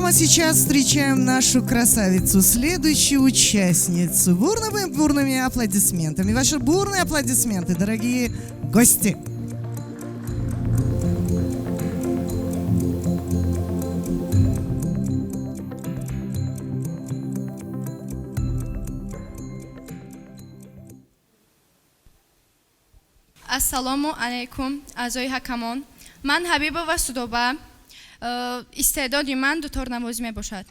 Прямо сейчас встречаем нашу красавицу, следующую участницу. Бурными-бурными аплодисментами. Ваши бурные аплодисменты, дорогие гости. Ассалому алайкум, аъзои ҳакамон. Ман Ҳабибова Судоба. Истеъдоди ман дуторнавозӣ мебошад.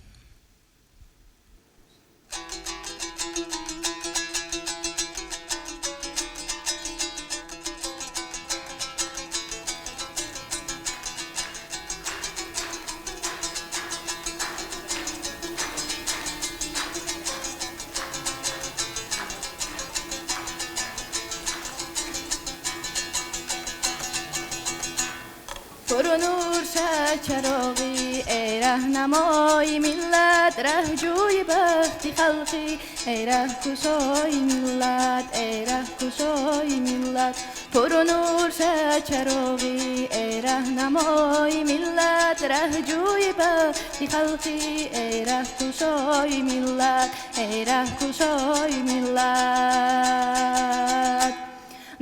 Пурнур шад чароғӣ, эй раҳнамои миллат, раҳҷӯи бахти халқӣ, эй раҳкушои миллат, эй раҳкушои миллат. Пурнур шад чароғӣ, эй раҳнамои миллат, раҳҷӯи бахти халқӣ, эй раҳкушои миллат, эй раҳкушои миллат.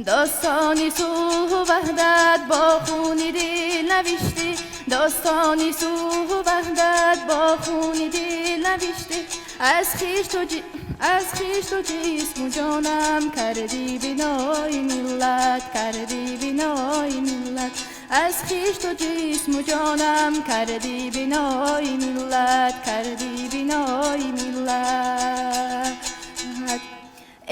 Достони сулҳу ваҳдат бо хуни дил навиштӣ, достони сулҳу ваҳдат бо хуни дил навиштӣ. Аз хишту ҷисму ҷонам кардӣ бинои миллат, кардӣ бинои миллат. Аз хишту ҷисму ҷонам кардӣ бинои миллат, кардӣ бинои миллат.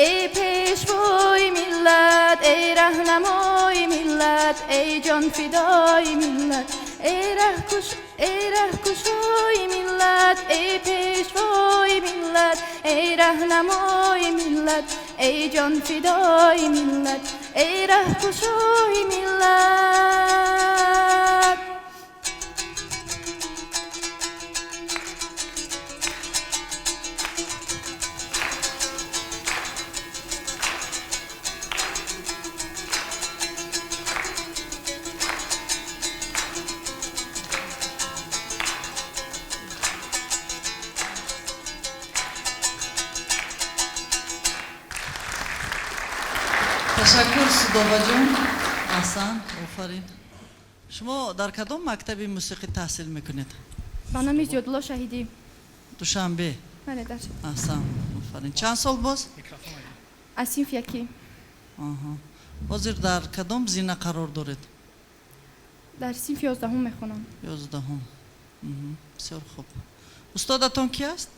Эй пешвои миллат, эй раҳнамои миллат, эй ҷонфидои миллат, эй раҳкушои миллат, эй пешвои миллат, эй раҳнамои миллат, эй ҷонфидои миллат, эй раҳкушои миллат. Ташаккур, Судобаҷон, аҳсан, офарин. Шумо дар кадом мактаби мусиқӣ таҳсил мекунед? Ба номи Зиёдулло Шаҳидӣ. Душанбе? Бале, дар. Аҳсан, офарин. Чанд сол боз? Аз синф якӣ. Ҳозир дар кадом зина қарор доред? Дар синфи 11-ум мехонам. 11-ум. Бисёр хуб. Устодатон ки аст?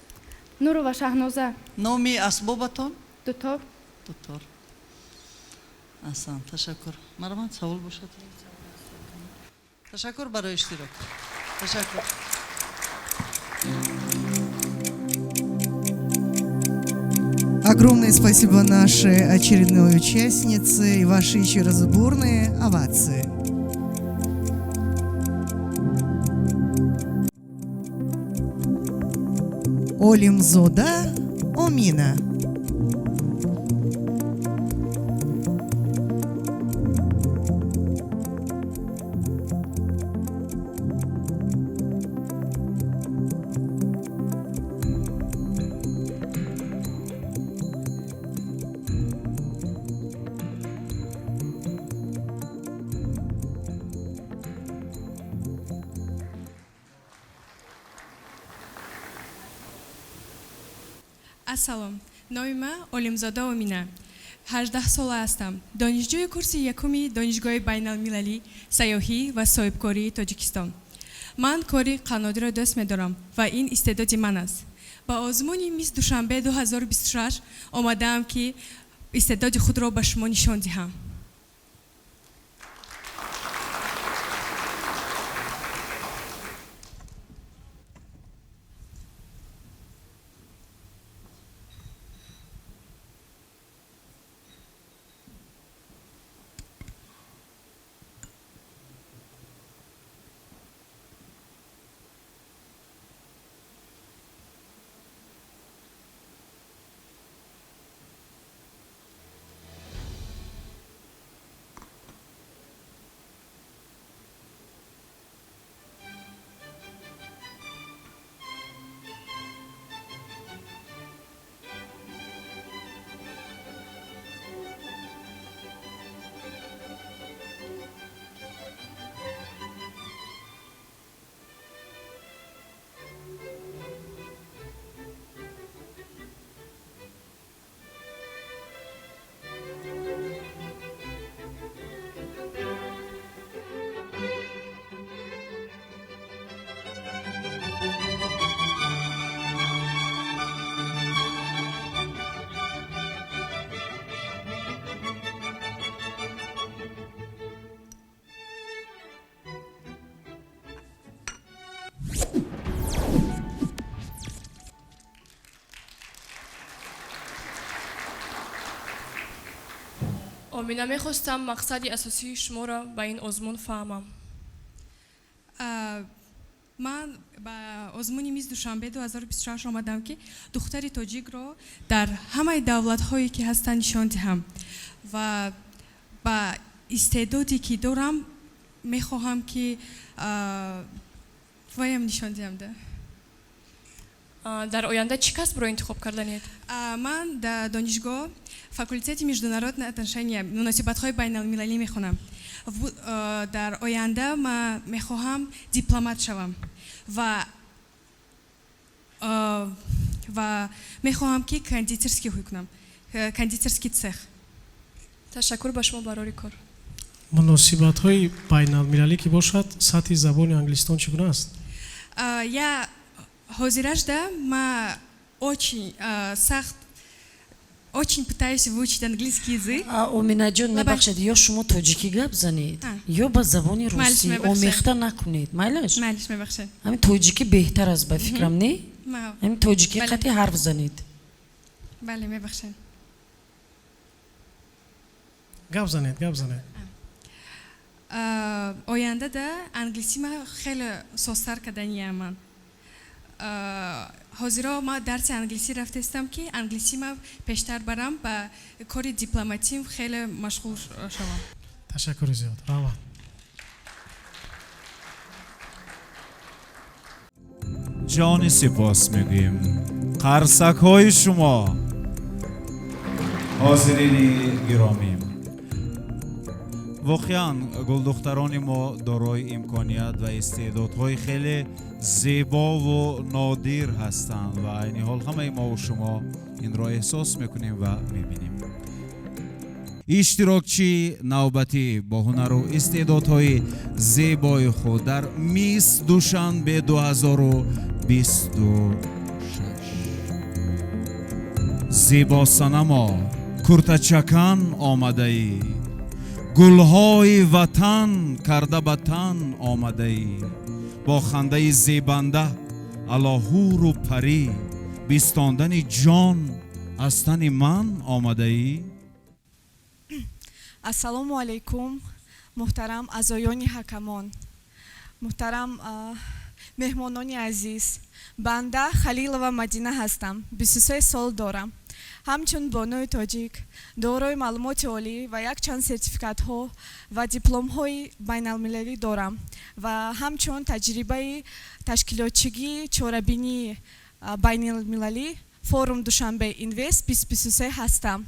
Нурова Шаҳноза. Номи асбобатон? Дутор. Дутор. Аҳсан, ташаккур. Марҳамат, савол бошад. Ташаккур барои иштирок, ташаккур. Огромное спасибо нашей очередной участнице и ваши еще раз бурные овации. Олимзода Омина. Ассалом, номи ман Олимзода Омина, 18-сола ҳастам, донишҷӯи курси якуми Донишгоҳи байналмилалӣ сайёҳӣ ва соҳибкории Тоҷикистон. Ман кори қаннодиро дӯст медорам ва ин истеъдоди ман аст. Ба озмуни Мисс Душанбе 2026 омадаам, ки истеъдоди худро ба шумо нишон диҳам. Омина, мехостам мақсади асосии шуморо ба ин озмун фаҳмам. Ман ба озмуни Мисс Душанбе 2026 омадам, ки духтари тоҷикро дар ҳамаи давлатҳое ки ҳастанд нишон диҳам ва ба истеъдоде ки дорам мехоҳам ки ваям нишон диҳам да. Дар оянда чӣ касбро интихоб карданед? Ман дар донишгоҳ факултети международные отношения, муносибатҳои байналмилалӣ мехонам. Дар оянда ман мехоҳам дипломат шавам ва мехоҳам ки кондитерский ҳуй кунам, кондитерский цех. Ташаккур ба шумо, барори кор. Муносибатҳои байналмилалӣ ки бошад, сатҳи забони англиситон чӣ гуна аст? Я ҳозиражда ма очень сахт, очень пытаюсь выучить английский язык. Оминаҷон, мебахшед, ё шумо тоҷикӣ гап занед, ё ба забони русӣ, омехта накунед, майлаш? Майлиш, мебахшед. Ҳамин тоҷикӣ беҳтар аст, ба фикрам, не? Ҳамин тоҷикӣ қати ҳарф занед. Бале, мебахшед. Гап занед, гап занед. Оянда да англисӣ ма хеле созтар карданиям. Ман ҳозиро ма дарси англисӣ рафтаистам, ки англисӣ ма пештар барам, ба кори дипломатим хеле машғул шавам. Ташаккури зиёд, раҳмат. Ҷони сипос мегӯем, қарсакҳои шумо. Ҳозирини гиромӣ, воқеан гулдухтарони мо дорои имконият ва истеъдодҳои хеле зебову нодир ҳастанд ва айни ҳол ҳамаи мову шумо инро эҳсос мекунем ва мебинем. Иштирокчии навбатӣ бо ҳунару истеъдодҳои зебои худ дар Мисс Душанбе 2026. Зебосанамо, куртачакан омадаӣ, гулҳои ватан карда ба тан омадаӣ, бо хандаи зебанда алоҳуру парӣ, бистондани ҷон аз тани ман омадаӣ. Ассалому алайкум, муҳтарам аъзоёни ҳакамон, муҳтарам меҳмонони азиз. Банда Халилова Мадина ҳастам, 23 сол дорам. Ҳамчун бонуи тоҷик дорои маълумоти олӣ ва якчанд сертификатҳо ва дипломҳои байналмилалӣ дорам ва ҳамчун таҷрибаи ташкилотчигии чорабинии байналмилалӣ форум Душанбе Инвест 2023 ҳастам.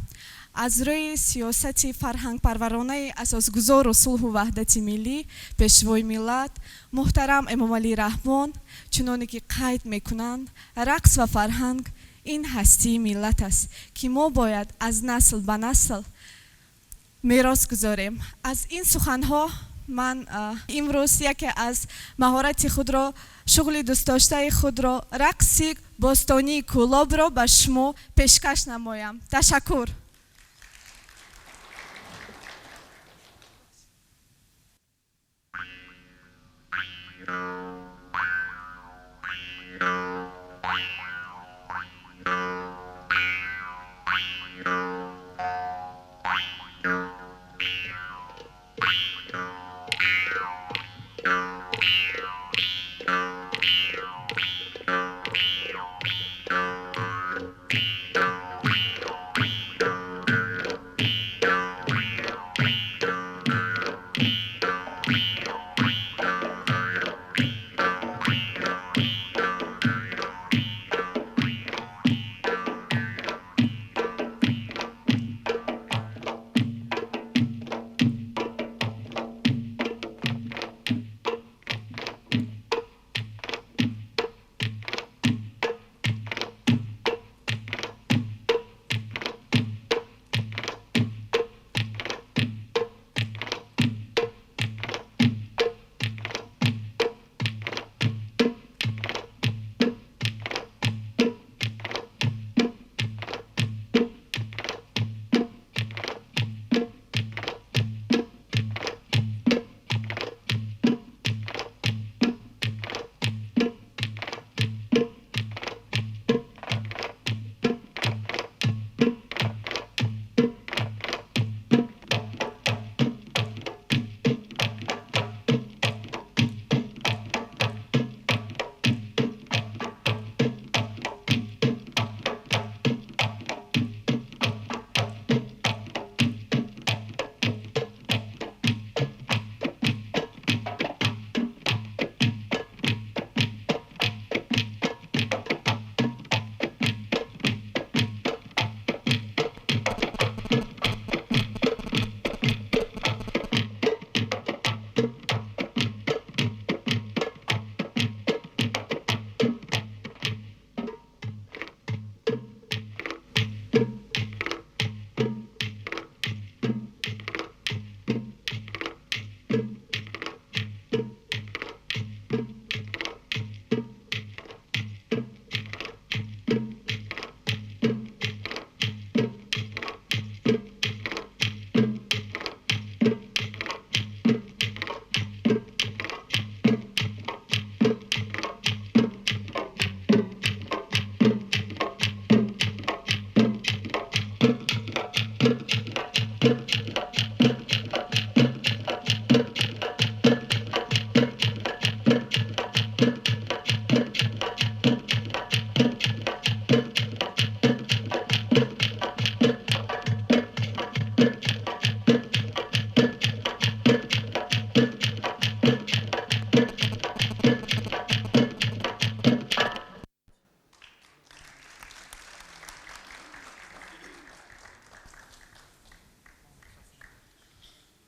Аз рӯи сиёсати фарҳангпарваронаи асосгузору сулҳу ваҳдати миллӣ, Пешвои миллат муҳтарам Эмомалӣ Раҳмон, чуноне ки қайд мекунанд, рақс ва фарҳанг ин ҳастии миллат аст, ки мо бояд аз насл ба насл мерос гузорем. Аз ин суханҳо ман имрӯз яке аз маҳорати худро, шуғли дӯстдоштаи худро, рақси бостонии Кӯлобро ба шумо пешкаш намоям. Ташаккур.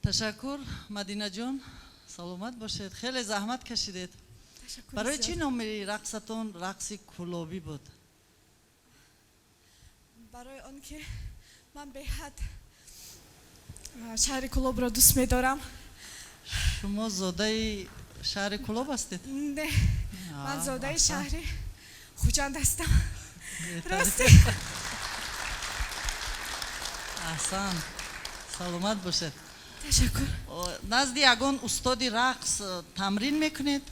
Ташаккур, Мадинаҷон, саломат бошед, хеле заҳмат кашидед. Барои чӣ номи рақсатон рақси кӯлобӣ буд? Барои он ки ман беҳад шаҳри Кӯлобро дӯст медорам. Шумо зодаи шаҳри Кӯлоб ҳастед? Не, ман зодаи шаҳри Хуҷанд ҳастам. Рости. Аҳсан, саломат бошед. Ташаккур. Назди ягон устоди рақс тамрин мекунед?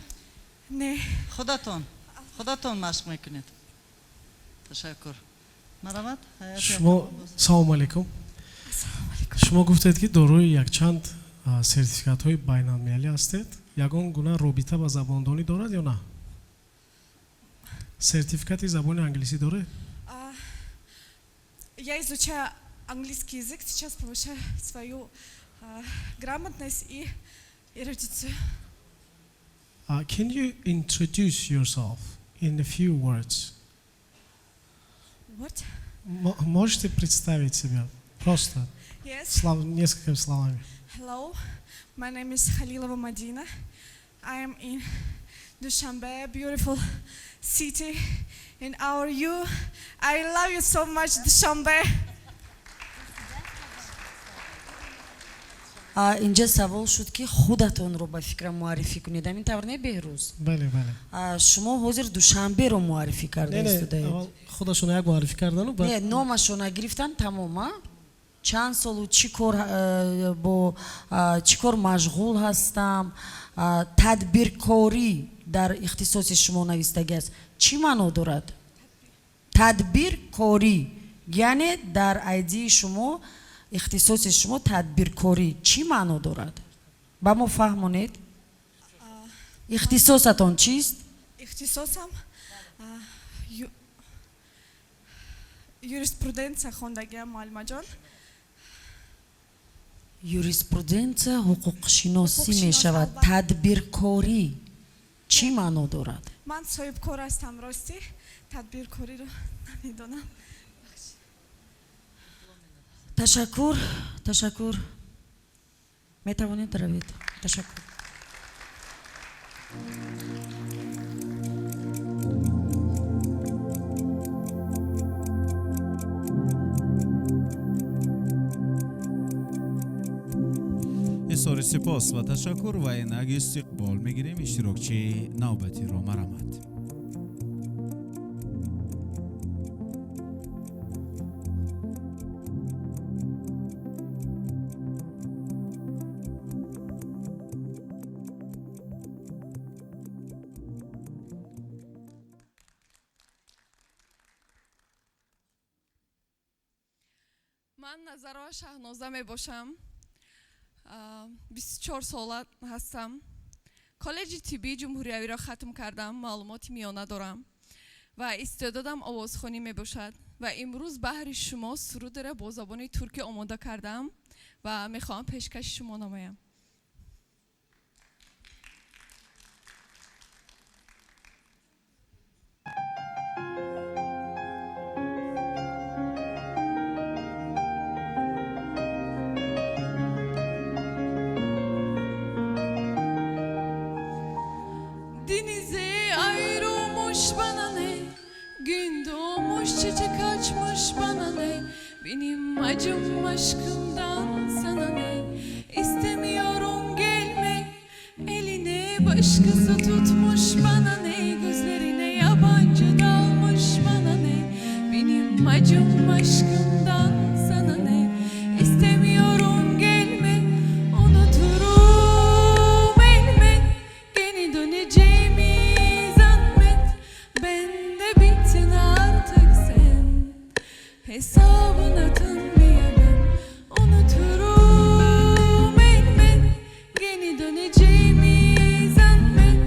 Не. Худатон машқ мекунед? Ташаккур, марҳамат. Шумо, салому алайкум, шумо гуфтед, ки дорои якчанд сертификатҳои байналмилалӣ ҳастед. Ягон гуна робита ба забондонӣ дорад ё на? Сертификати забони англисӣ доред? Я изучаю английский язык, сейчас повышаю свою грамотность и эрудицию. Can you introduce yourself in a few words? What? Можете представить себя? Просто. Yes. Несколькими словами. Hello, my name is Khalilova Madina. I am in Dushanbe, beautiful city. And our you, I love you so much, Dushanbe. Инҷа савол шуд, ки худатонро ба фикрам муаррифӣ кунед, ҳамин тавр не, Беҳрӯз? Бале. Шумо ҳозир Душанберо муаррифӣ карда истодаед. Худашон як муаррифӣ кардану. Не, номашона гирифтан, тамом. А чанд солу чӣ кор, бо чӣ кор машғул ҳастам, тадбиркорӣ дар ихтисоси шумо навистагӣ аст, чӣ маъно дорад тадбиркорӣ? Яъне дар айдии шумо, ихтисоси шумо тадбиркорӣ чӣ маъно дорад, ба мо фаҳмонед. Ихтисосатон чист? Ихтисосам юриспруденция хондагиам, муаллимаҷон. Юриспруденция ҳуқуқшиносӣ мешавад. Тадбиркорӣ чӣ маъно дорад? Ман соҳибкор ҳастам, ростӣ тадбиркориро намедонам. Ташаккур, ташаккур, метавонед равед, ташаккур. Изҳори сипос ва ташаккур ва инак истиқбол мегирем иштирокчии навбатиро, марҳамат. Ман Назарова Шаҳноза мебошам, 24 сола ҳастам, коллеҷи тиббии ҷумҳуриявиро хатм кардам, маълумоти миёна дорам ва истеъдодам овозхонӣ мебошад. Ва имрӯз баҳри шумо сурудеро бо забони туркӣ омода кардам ва мехоҳам пешкаши шумо намоям. Denize ayrılmış bana ne? Gün doğmuş, çiçek açmış, bana ne? Benim acım aşkımdan sana ne? İstemiyorum, gelme. Eline başkası tutmuş, bana ne? Gözlerine yabancı dalmış, bana ne? Benim acım aşkımdan sana ne? İstemiyorum, gelme. Unuturum elbet. Geri döneceğimi zannet. Ben de bittin artık sen. Hesabını diyemem. Unuturum elbet. Geri döneceğimi zannet.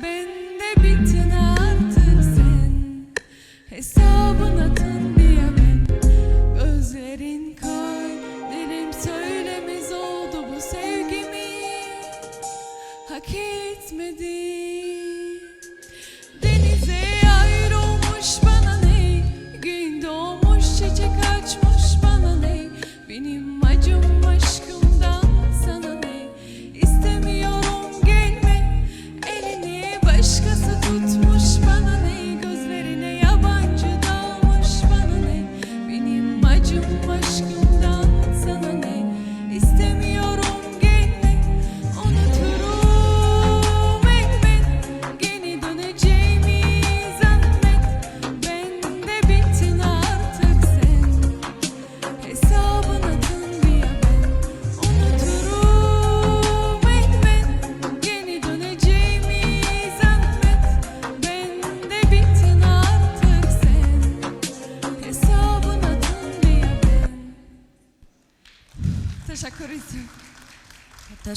Ben de bittin artık sen. Hesabını diyemem. Gözlerin kay, dilim söylemez oldu, bu sevgimi hak etmedi. Denize ayrılmış, bana ne? Gün doğmuş, çiçek açmış, bana ne? Benim acım aşkımdan sana.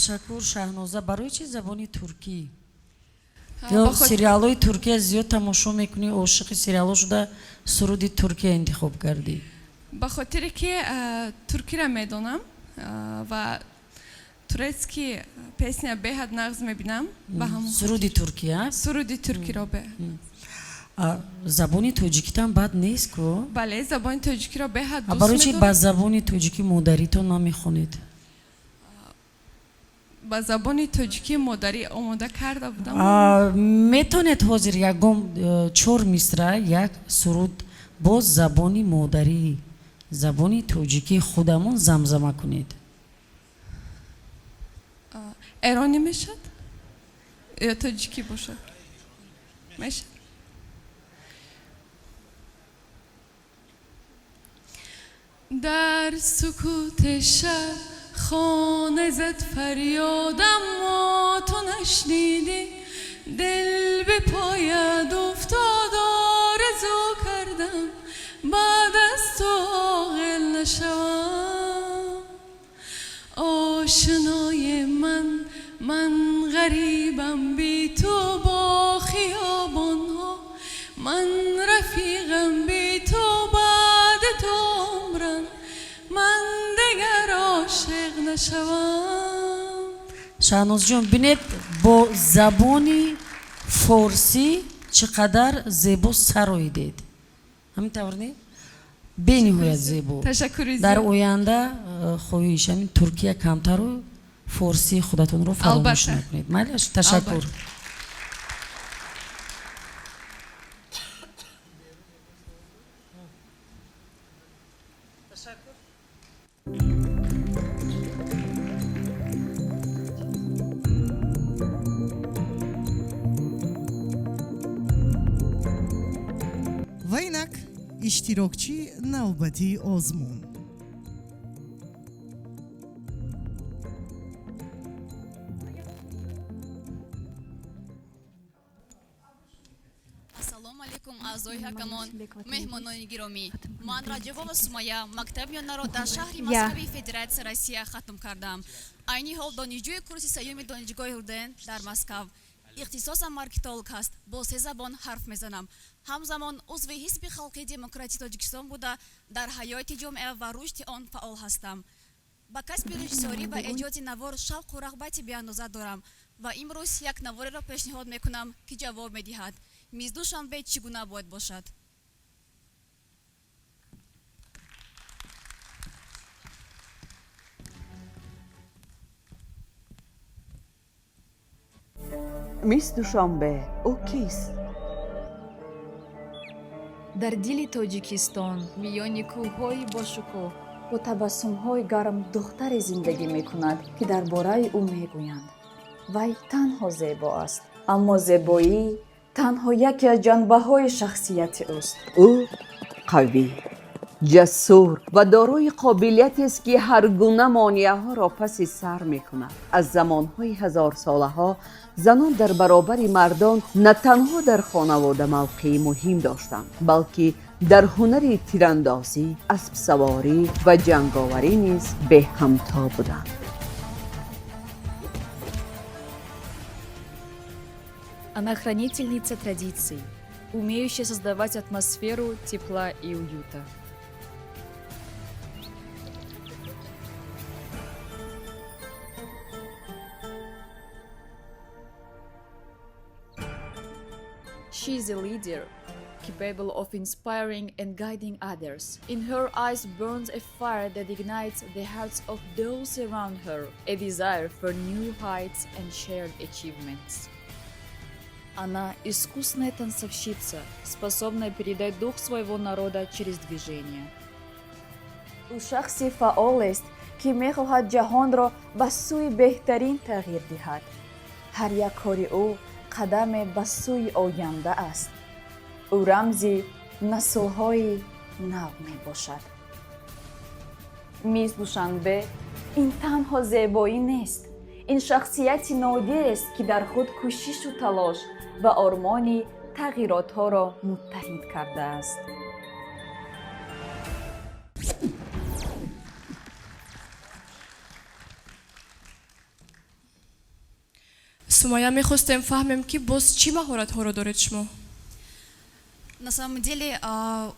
Ташаккур, Шаҳноза. Барои чи забони туркӣ? Ё сериалҳои Туркия зиёд тамошо мекунӣ, ошиқи сериалҳо шуда, суруди Туркия интихоб кардӣ? Ба хотире ки туркиро медонам ва турецкий песня беҳад нағз мебинам, ба ҳамон. Суруди Туркия? Суруди туркиро бе. Забони тоҷикитам бад нест ку? Бале, забони тоҷикиро беҳад дӯст Барои чи медорам. ба забони тоҷикӣ модаритон намехонед? Ба забони тоҷикии модарӣ омода карда будам. Метавонед ҳозир ягон чор мисра як суруд бо забони модарӣ, забони тоҷикии худамон замзама кунед? Эронӣ мешад ё тоҷикӣ бошад мешад? Дар сукути шаб хона зад фарёд, аммо ту нашнидӣ. Дил ба поят уфтод, орзу кардам баъд аз ту оғил нашавам. Ошинои ман, ман ғарибам би ту бо хиёбонҳо, ман рафиқам би ту, баъд ту умран ман дигар ошиқ нашавам. Шаҳнозҷон, бинед, бо забони форсӣ чӣ қадар зебо сароидед. Ҳамин тавр не? Бениҳоят зебо. Ташаккури. Дар оянда хоҳиш, ҳамин Туркия камтару форсии худатонро фаромӯш накунед. Майлаш, ташаккур. Ва инак иштирокчии навбатии озмун. Ассалому алайкум, аъзои ҳакамон, меҳмонони гиромӣ. Ман Раҷабова Сумая, мактаби миёнаро дар шаҳри Москваи Федератсияи Россия хатм кардам. Айни ҳол донишҷӯи курси сеюми донишгоҳи РУДН дар Москав. Ихтисосам маркетолог ҳаст, бо се забон ҳарф мезанам. Ҳамзамон узви Ҳизби халқии демократии Тоҷикистон буда, дар ҳаёти ҷомеа ва рушди он фаъол ҳастам. Ба касби режиссёрӣ ва эҷоди навор шавқу рағбати беандоза дорам ва имрӯз як навореро пешниҳод мекунам, ки ҷавоб медиҳад: Мисс Душанбе чӣ гуна бояд бошад? Мисс Душанбе, ӯ кист? Дар дили Тоҷикистон, миёни кӯҳҳои бошукӯҳ, бо табассумҳои гарм духтаре зиндагӣ мекунад, ки дар бораи ӯ мегӯянд: вай танҳо зебо аст. Аммо зебоӣ танҳо яке аз ҷанбаҳои шахсияти ӯст. Ӯ қавӣ, ҷасур ва дорои қобилиятест, ки ҳар гуна монеаҳоро паси сар мекунад. Аз замонҳои ҳазорсолаҳо занон дар баробари мардон на танҳо дар хонавода мавқеи муҳим доштанд, балки дар ҳунари тирандозӣ, аспсаворӣ ва ҷанговарӣ низ беҳамто буданд. Она хранительница традиций, умеющая создавать атмосферу тепла и уюта. She is a leader, capable of inspiring and guiding others. In her eyes burns a fire that ignites the hearts of those around her, a desire for new heights and shared achievements. Она искусная танцовщица, способная передать дух своего народа через движение. Ӯ шахси фаъолест, ки мехоҳад ҷаҳонро ба сӯи беҳтарин тағйир диҳад. Ҳар як кори ӯ қадаме ба сӯи оянда аст. Ӯ рамзи наслҳои нав мебошад. Мисс Душанбе ин танҳо зебоӣ нест, ин шахсияти нодирест, ки дар худ кӯшишу талош ва ормони тағйиротҳоро муттаҳид кардааст. Сумая, мехостем фаҳмем, ки боз чӣ маҳоратҳоро доред шумо? На самом деле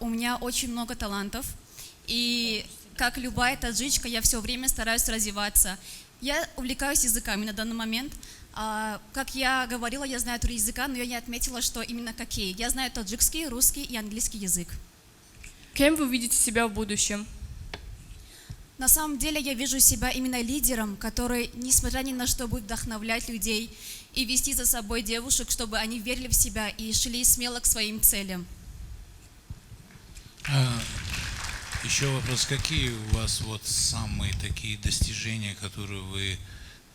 у меня очень много талантов. И как любая таджичка, я все время стараюсь развиваться. Я увлекаюсь языками на данный момент. Как я говорила, я знаю три языка, но я не отметила, что именно какие. Я знаю таджикский, русский и английский язык. Кем вы видите себя в будущем? На самом деле я вижу себя именно лидером, который, несмотря ни на что, будет вдохновлять людей и вести за собой девушек, чтобы они верили в себя и шли смело к своим целям. Еще вопрос: какие у вас вот самые такие достижения, которые вы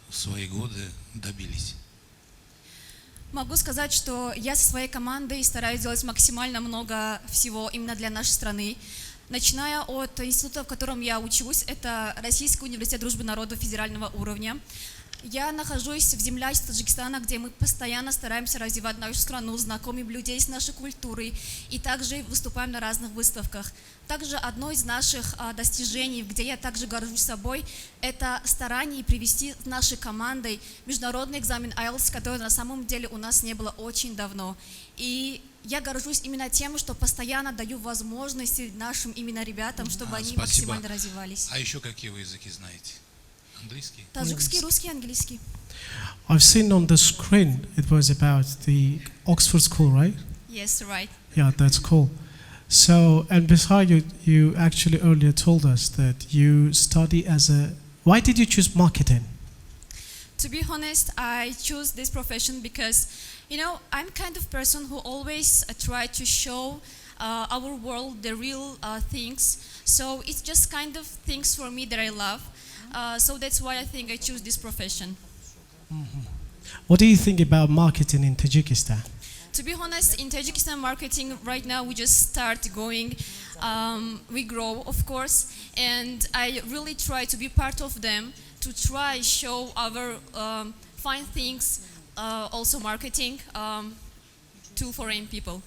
в свои годы добились? Могу сказать, что я со своей командой стараюсь делать максимально много всего именно для нашей страны. Начиная от института, в котором я учусь, это Российский университет дружбы народов федерального уровня. Я нахожусь в землячестве Таджикистана, где мы постоянно стараемся развивать нашу страну, знакомим людей с нашей культурой и также выступаем на разных выставках. Также одно из наших достижений, где я также горжусь собой, это старание привести с нашей командой международный экзамен IELTS, который на самом деле у нас не было очень давно. И я горжусь именно тем, что постоянно даю возможности нашим именно ребятам, чтобы они Спасибо. Максимально развивались. А еще какие вы языки знаете? Английский? Таджикский, русский, английский. I've seen on the screen it was about the Oxford School, right? Yes, right. Yeah, that's cool. So, and beside you, you actually earlier told us that you study as a. Why did you choose marketing? To be honest, I choose this profession because I'm kind of person who always try to show our world the real things. So it's just kind of things for me that I love. So that's why I think I choose this profession. What do you think about marketing in Tajikistan? To be honest, in Tajikistan marketing right now we just start going. We grow, of course, and I really try to be part of them to try show our fine things, also marketing to foreign people.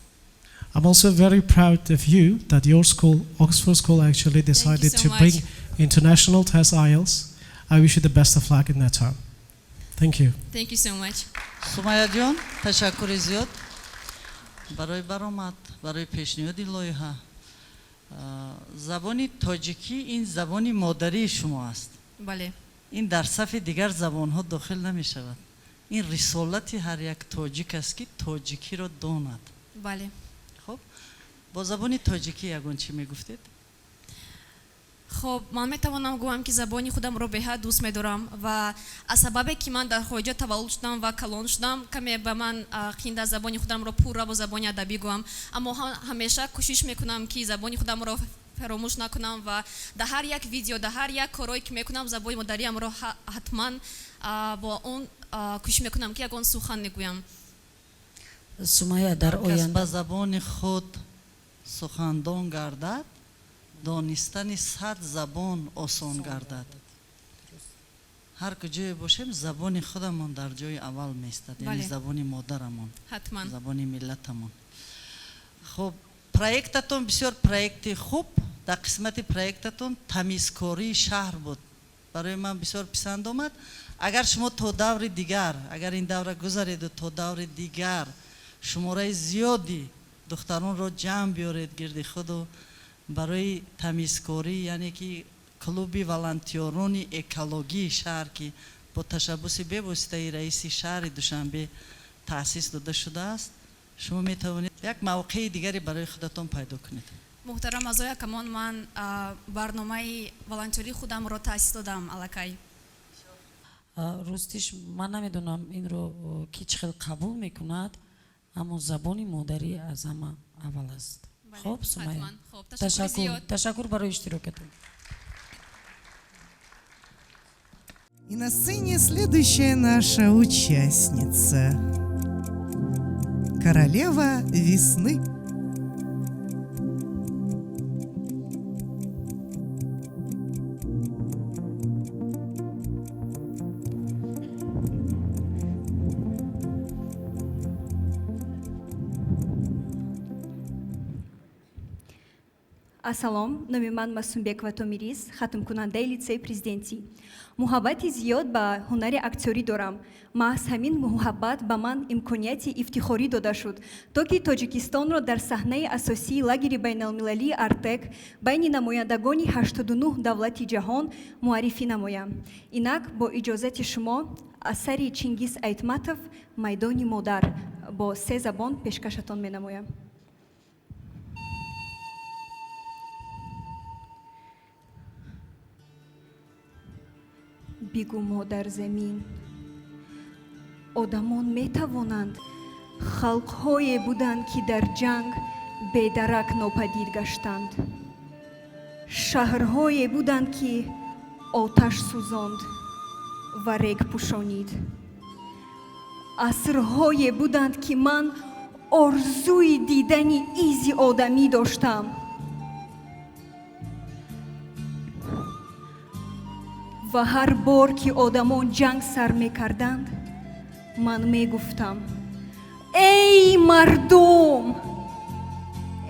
I'm also very proud of you that your school, Oxford School, actually decided So to much. bring international test IELTS. I wish you the best of luck in that term. Thank you. Thank you so much. Сумаяҷон, ташаккури зиёд барои баромад, барои пешниҳоди лоиҳа. Забони тоҷикӣ ин забони модарии шумо аст. Бале. Ин дар сафи дигар забонҳо дохил намешавад. Ин рисолати ҳар як тоҷик аст, ки тоҷикиро донад. Бале. Хуб, бо забони тоҷикӣ ягон чӣ мегуфтед? Хоб, ман метавонам гӯям, ки забони худамро беҳад дӯст медорам ва аз сабабе ки ман дар хориҷа таваллуд шудам ва калон шудам, каме ба ман қиин аст забони худамро пурра бо забони адабӣ гӯям, аммо ҳамеша кӯшиш мекунам, ки забони худамро фаромӯш накунам ва дар ҳар як видео, дар ҳар як корое ки мекунам, забони модариамро ҳатман бо он кӯшиш мекунам, ки ягон сухан мегӯям. Сумая, дар Кас оянда ба забони худ сухандон гардад, донистани 100 забон осон гардад. Ҳар куҷое бошем, забони худамон дар ҷои аввал меистад, яъне Бале. Забони модарамон, Ҳатман. Забони миллатамон. Хуб, проектатон бисёр проекти хуб. Дар қисмати проектатон тамизкории шаҳр буд, барои ман бисёр писанд омад. Агар шумо то даври дигар, агар ин давра гузареду то даври дигар шумораи зиёди духтаронро ҷамъ биёред гирди худу барои тамизкорӣ, яъне ки клуби волонтёрони экологии шаҳр, ки бо ташаббуси бевоситаи раиси шаҳри Душанбе таъсис дода шудааст, шумо метавонед як мавқеи дигаре барои худатон пайдо кунед. Муҳтарам аъзои ҳакамон, ман барномаи волонтёрии худамро таъсис додам аллакай. Ростиш, ман намедонам инро ки чӣ хел қабул мекунад, аммо забони модарӣ аз ҳама аввал аст. Хуб, Сумая. Ҳатман. Хуб, ташаккури Ташаккур. Зиёд. Ташаккур барои иштирокатон. И на сцене следующая наша участница. Королева весны. Ассалом, номи ман Масумбекова Томирис, хатмкунандаи литсеи президентӣ. Муҳаббати зиёд ба ҳунари актёрӣ дорам. Маҳз ҳамин муҳаббат ба ман имконияти ифтихорӣ дода шуд, то ки Тоҷикистонро дар саҳнаи асосии лагери байналмилалии Артек байни намояндагони 89 давлати ҷаҳон муаррифӣ намоям. Инак, бо иҷозати шумо, асари Чингиз Айтматов «Майдони модар» бо се забон пешкашатон менамоям. Бигӯ, модарзамин, одамон метавонанд? Халқҳое буданд, ки дар ҷанг бедарак нопадид гаштанд, шаҳрҳое буданд, ки оташ сӯзонд ва рег пӯшонид, асрҳое буданд, ки ман орзуи дидани изи одамӣ доштам. Ва ҳар бор, ки одамон ҷанг сар мекарданд, ман мегуфтам: «Эй мардум,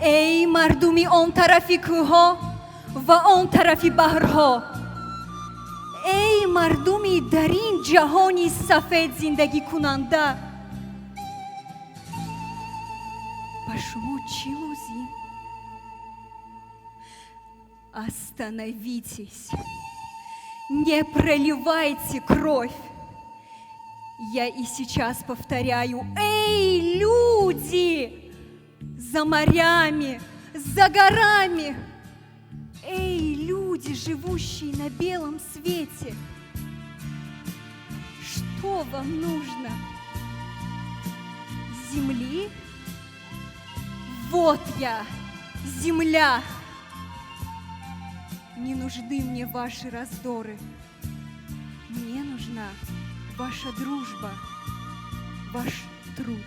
эй мардуми он тарафи кӯҳҳо ва он тарафи баҳрҳо, эй мардуми дар ин ҷаҳони сафед зиндагикунанда, ба шумо чӣ лозим? Остановитесь! Не проливайте кровь! Я и сейчас повторяю: эй, люди! За морями, за горами! Эй, люди, живущие на белом свете! Что вам нужно? Земли? Вот я, земля! Не нужны мне ваши раздоры. Мне нужна ваша дружба, ваш труд.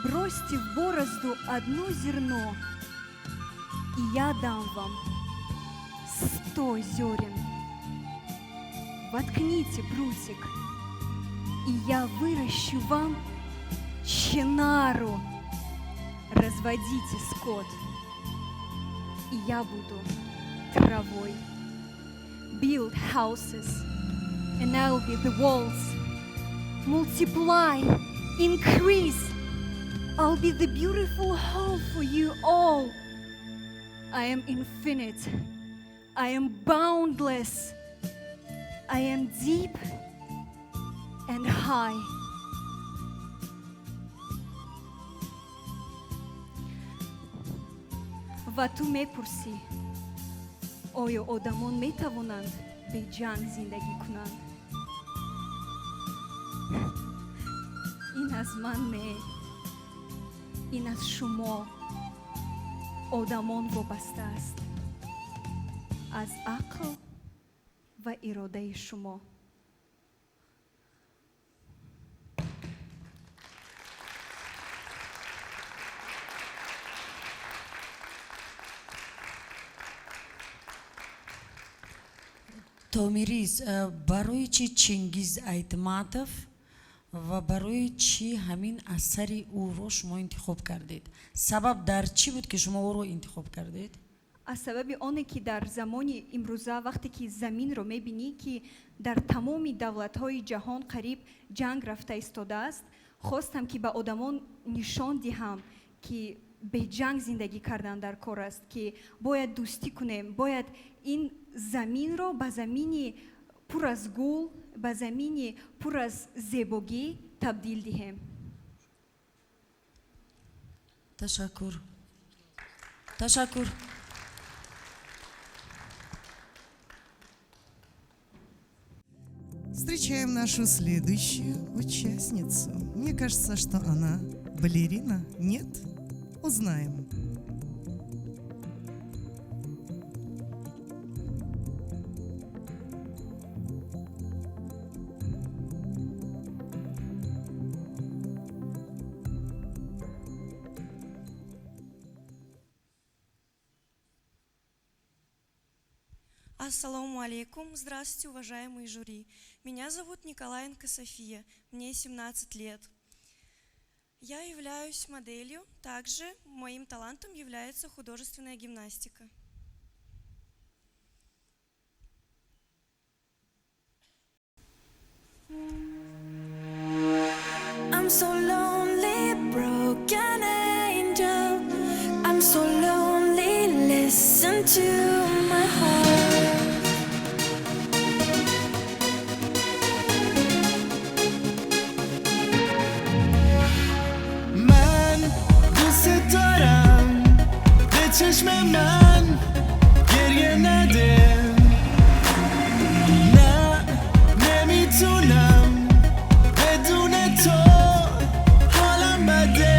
Бросьте в борозду одно зерно, и я дам вам 100 зерен. Воткните прутик, и я выращу вам чинару. Разводите скот, и я буду травой. Build houses, and I'll be the walls. Multiply, increase. I'll be the beautiful home for you all. I am infinite. I am boundless. I am deep and high. Ва ту мепурсӣ, оё одамон метавонанд беҷанг зиндагӣ кунанд? Ин аз ман не, ин аз шумо, одамон, вобаста аст, аз ақл ва иродаи шумо. Томирис, барои чӣ Чингиз Айтматов ва барои чӣ ҳамин асари ӯро шумо интихоб кардед? Сабаб дар чӣ буд, ки шумо ӯро интихоб кардед? Аз сабаби оне, ки дар замони имрӯза, вақте ки заминро мебинӣ, ки дар тамоми давлатҳои ҷаҳон қариб ҷанг рафта истодааст, хостам, ки ба одамон нишон диҳам, ки беҷанг зиндагӣ кардан дар кор аст, ки бояд дӯстӣ кунем, бояд ин заминро ба замини пур аз гул, ба замини пур аз зебогӣ табдил диҳем. Ташаккур, ташаккур. Встречаем нашу следующую участницу. Мне кажется, что она балерина. Нет? Узнаем. Ассаламу алейкум. Здравствуйте, уважаемые жюри. Меня зовут Николаенко София. Мне 17 лет. Я являюсь моделью, также моим талантом является художественная гимнастика. I'm so lonely, broken angel. I'm so lonely, listen to my heart. من دوست دارم به چشم من گریه نده نه نمیتونم بدون تو حالم بده.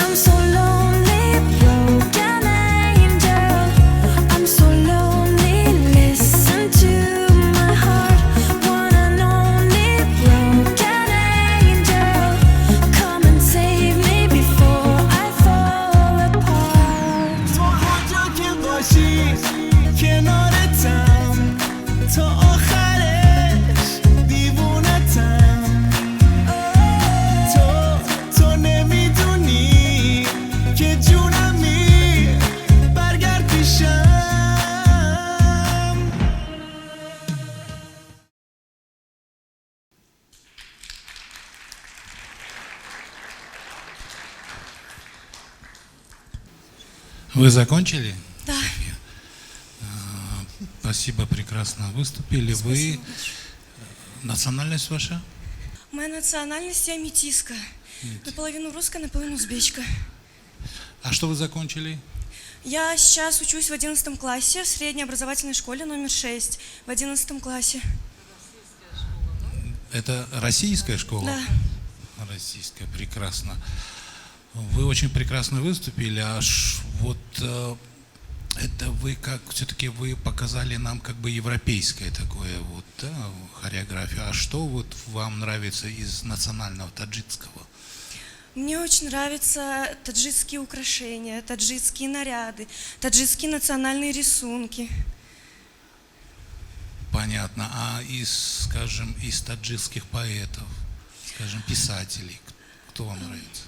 I'm so lonely, broken angel. I'm so lonely, listen to my heart. One and only broken angel. Come and save me before I fall apart. تو هر جا که باشی کنارتم تا آخرش دیوونتم تو تو نمیدونی که جونمی برگرد پیشم. Вы закончили? Да. Спасибо, прекрасно выступили. Вы национальность ваша? Моя национальность — я метиска. Наполовину русская, наполовину узбечка. А что вы закончили? Я сейчас учусь в 11 классе в средней образовательной школе номер 6. В 11 классе. Это российская школа? Да. Российская, прекрасно. Вы очень прекрасно выступили, аж вот это вы как, все-таки вы показали нам как бы европейское такое вот, да, хореографию. А что вот вам нравится из национального таджикского? Мне очень нравятся таджикские украшения, таджикские наряды, таджикские национальные рисунки. Понятно. А из, скажем, из таджикских поэтов, скажем, писателей, кто вам нравится?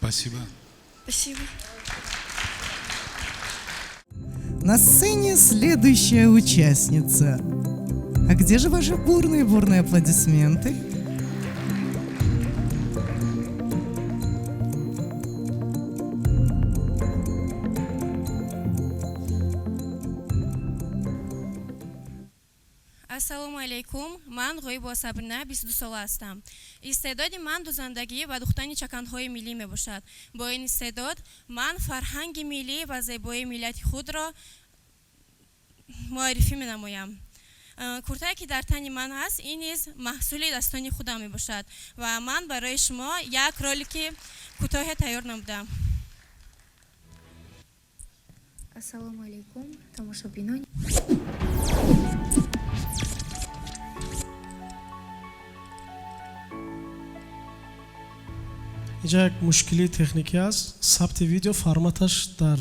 Спасибо. Спасибо. На сцене следующая участница. А где же ваши бурные-бурные аплодисменты? Ассалому алайкум, ман Ғоибова Сабрина, 22 сола ҳастам. Истеъдоди ман дузандагӣ ва духтани чаканҳои миллӣ мебошад. Бо ин истеъдод ман фарҳанги миллӣ ва зебоии миллати худро муаррифӣ менамоям. Куртае, ки дар тани ман ҳаст, ин низ маҳсули дастони худам мебошад ва ман барои шумо як ролики кӯтоҳе тайёр намудам. Ассалому алайкум, тамошобинон. Инҷа як мушкилии техникӣ аст. Сабти видео форматаш дар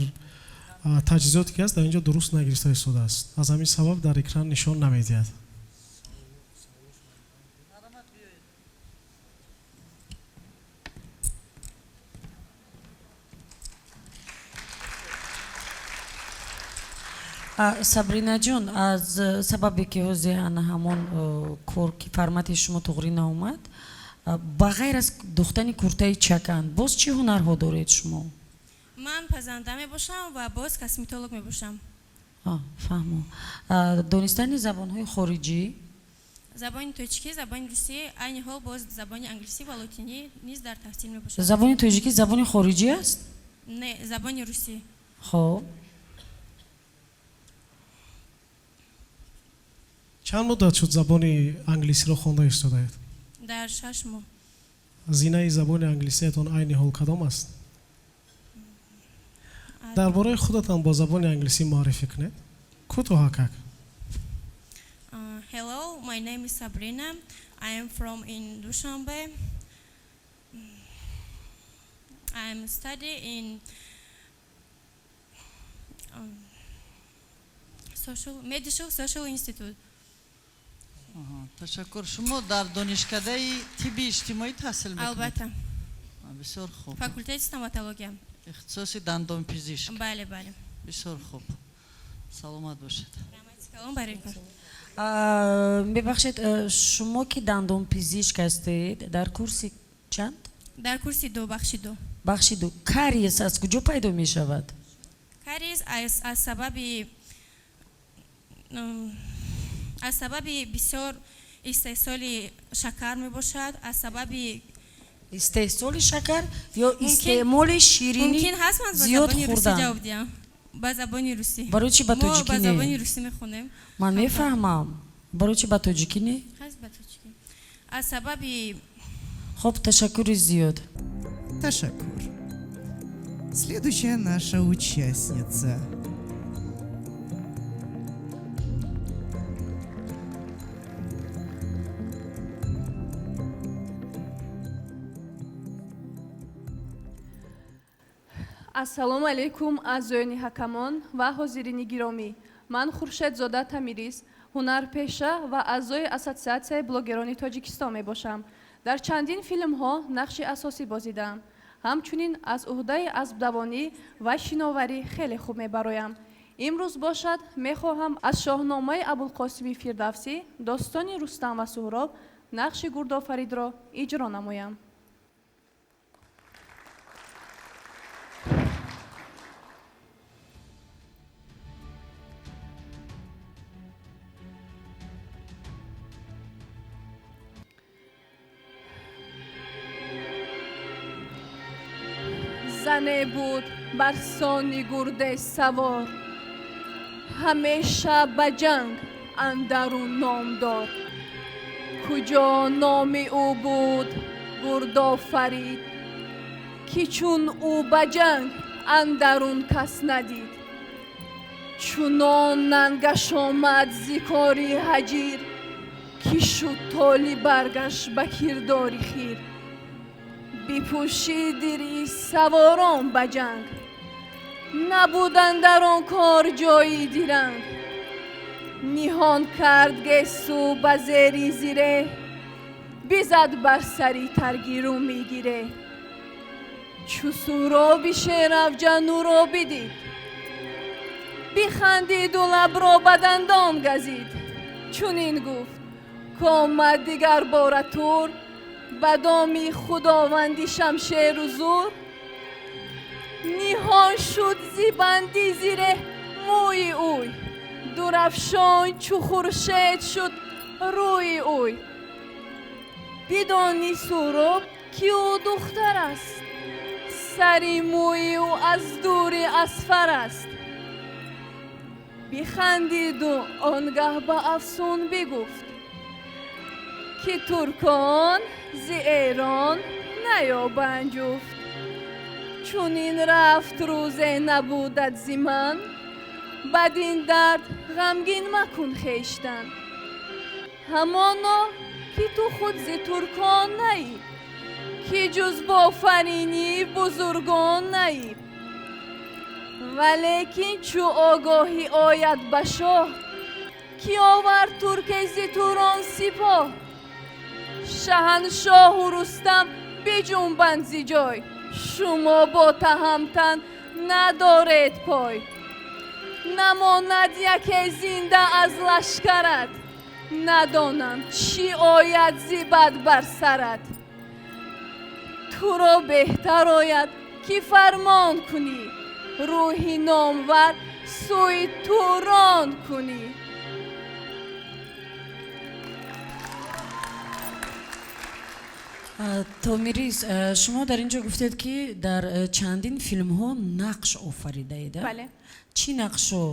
таҷҳизоте ки аст дар инҷо дуруст нагирифта истодааст, аз ҳамин сабаб дар экран нишон намедиҳад. Сабринаҷон, аз сабабе ки ҳозир ана ҳамон кор ки формати шумо туғрӣ наомад, ба ғайр аз духтани куртаи чакан боз чӣ ҳунарҳо доред шумо? Ман пазанда мебошам ва боз косметолог мебошам. Фаҳмо. Донистани забонҳои хориҷӣ? Забони тоҷикӣ, забони русӣ, айни ҳол боз забони англисӣ ва лотинӣ низ дар таҳсил мебошам. Забони тоҷикӣ забони хориҷӣ аст? Не, забони русӣ. Хоб. Чанд муддат шуд забони англисиро хонда истодаед? Дар 6 моҳ. Зинаи забони англисиятон айни ҳол кадом аст? Дар бораи худатон бо забони англисӣ муаррифӣ кунед кӯтоҳакак. Hello, my name is Sabrina. I am from in Dushanbe. I am studying in social medical social institute. Ташаккур. Шумо дар донишкадаи тибби иҷтимоӣ таҳсил мекунед? Албатта. Бисёр хуб. Факултети стоматология. Ихтисоси дандонпизишк? Бале, бале. Бисёр хуб, саломат бошед. Калом барои. Мебахшед, шумо ки дандонпизишк ҳастед, дар курси чанд? Дар курси ду, бахши ду. Бахши ду. Кариес аз куҷо пайдо мешавад? Кариес аз сабаби бисёр истеҳсоли шакар мебошад, аз сабаби Истеҳсоли шакар ё истеъмоли ширинӣ Мумкин ҳаст ман ба зиёд забони русӣ хӯрдан? ҷавоб диҳам? Ба забони русӣ. Барои чӣ ба Мо тоҷикӣ ба не? забони русӣ мехонем. Ман мефаҳмам, барои чӣ ба тоҷикӣ не? Ҳаст ба тоҷикӣ. Аз сабаби Хуб, ташаккури зиёд. Ташаккур. Следующая наша участница. Ассалому алайкум, аъзоёни ҳакамон ва ҳозирини гиромӣ. Ман Хуршедзода Тамирис, ҳунарпеша ва аъзои Ассотсиатсияи блогерони Тоҷикистон мебошам. Дар чандин филмҳо нақши асосӣ бозидаам. Ҳамчунин аз уҳдаи аспдавонӣ ва шиноварӣ хеле хуб мебароям. Имрӯз бошад, мехоҳам аз Шоҳномаи Абулқосими Фирдавсӣ, достони Рустам ва Суҳроб, нақши Гурдофаридро иҷро намоям. Зане буд бар сони гурде савор, ҳамеша ба ҷанг андарун номдор. Куҷо номи ӯ буд Гурдофарид, ки чун ӯ ба ҷанг андарун кас надид. Чунон нангаш омад зи кори ҳаҷир, ки шуд толи баргаш ба кирдори хир. Бипӯшид диръи саворон ба ҷанг, набуд андар он кор ҷои диранг. Ниҳон кард гесу ба зери зиреҳ, бизад бар сари таргиру мегире. Чу Суҳроби шерафҷан ӯро бидид, бихандиду лабро ба дандон газид. Чунин гуфт: «Комад дигар бора тур ба доми худованди шамшеру зур?» Ниҳон шуд зи банди зиреҳ мӯи ӯй, дурафшон чу хуршед шуд рӯи ӯй. Бидони Суҳроб, ки ӯ духтар аст, сари мӯи ӯ аз дури асфар аст. Бихандиду он гаҳ ба афсун бигуфт, ки туркон зи Эрон наёбанд ҷуфт. Чунин рафт рӯзе набудад зи ман, бадин дард ғамгин макун хештан. Ҳамоно ки ту худ зи туркон наӣ, ки ҷуз бофаринӣ бузургон наӣ. Валекин чу огоҳӣ ояд ба шоҳ, ки овард турке зи Турон сипоҳ, шаҳаншоҳу Рустам биҷунбанд зи ҷой, шумо бо Таҳамтан надоред пой. Намонад яке зинда аз лашкарат, надонам чӣ ояд зи бад бар сарат. Туро беҳтар ояд, ки фармон кунӣ, рӯҳи номвар сӯи Турон кунӣ. Томирис, шумо дар ин ҷо гуфтед, ки дар чандин филмҳо нақш офаридаед? Бале. Чӣ нақшо?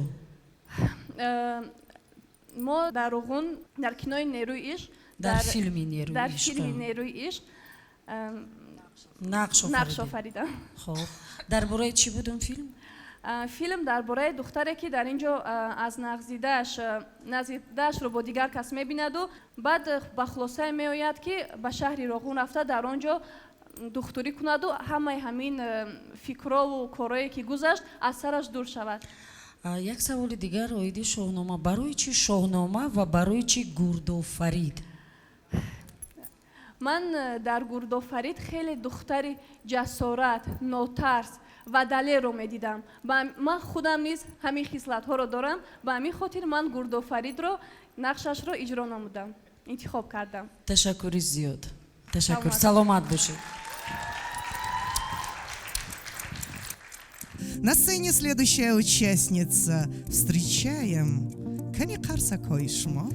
Мо дар Роғун, дар кинои «Нерӯи ишқ». Дар филми «Нерӯи Дар ишқ». филми «Нерӯи ишқ» нақш нақш офаридед. Офаридам. Хуб, дар бораи чӣ буд он филм? Филм дар бораи духтаре, ки дар ин ҷо аз нағзидааш нағзидаашро бо дигар кас мебинаду баъд ба хулосае меояд, ки ба шаҳри Роғун рафта, дар он ҷо духтурӣ кунаду ҳамаи ҳамин фикрову корое, ки гузашт, аз сараш дур шавад. Як саволи дигар оиди Шоҳнома: барои чӣ Шоҳнома ва барои чӣ Гурдофарид? Ман дар Гурдофарид хеле духтари ҷасорат, нотарс ва далерро медидам. Ман худам низ ҳамин хислатҳоро дорам. Ба ҳамин хотир ман Гурдофаридро нақшашро иҷро намудам, интихоб кардам. Ташаккури зиёд. Ташаккур. Саломат бошед. На сцене следующая участница. Встречаем. Кани қарсакҳои шумо.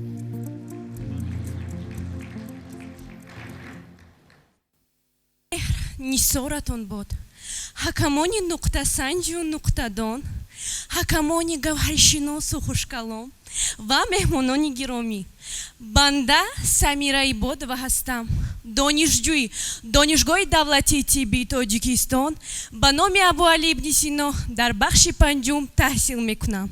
Нисоратон бод, ҳакамони нуқтасанҷу нуқтадон, ҳакамони гавҳаршиносу хушкалом ва меҳмонони гиромӣ. Банда Самира Ибодова ҳастам, донишҷӯи Донишгоҳи давлатии тиббии Тоҷикистон ба номи Абуалӣ ибни Сино дар бахши панҷум таҳсил мекунам.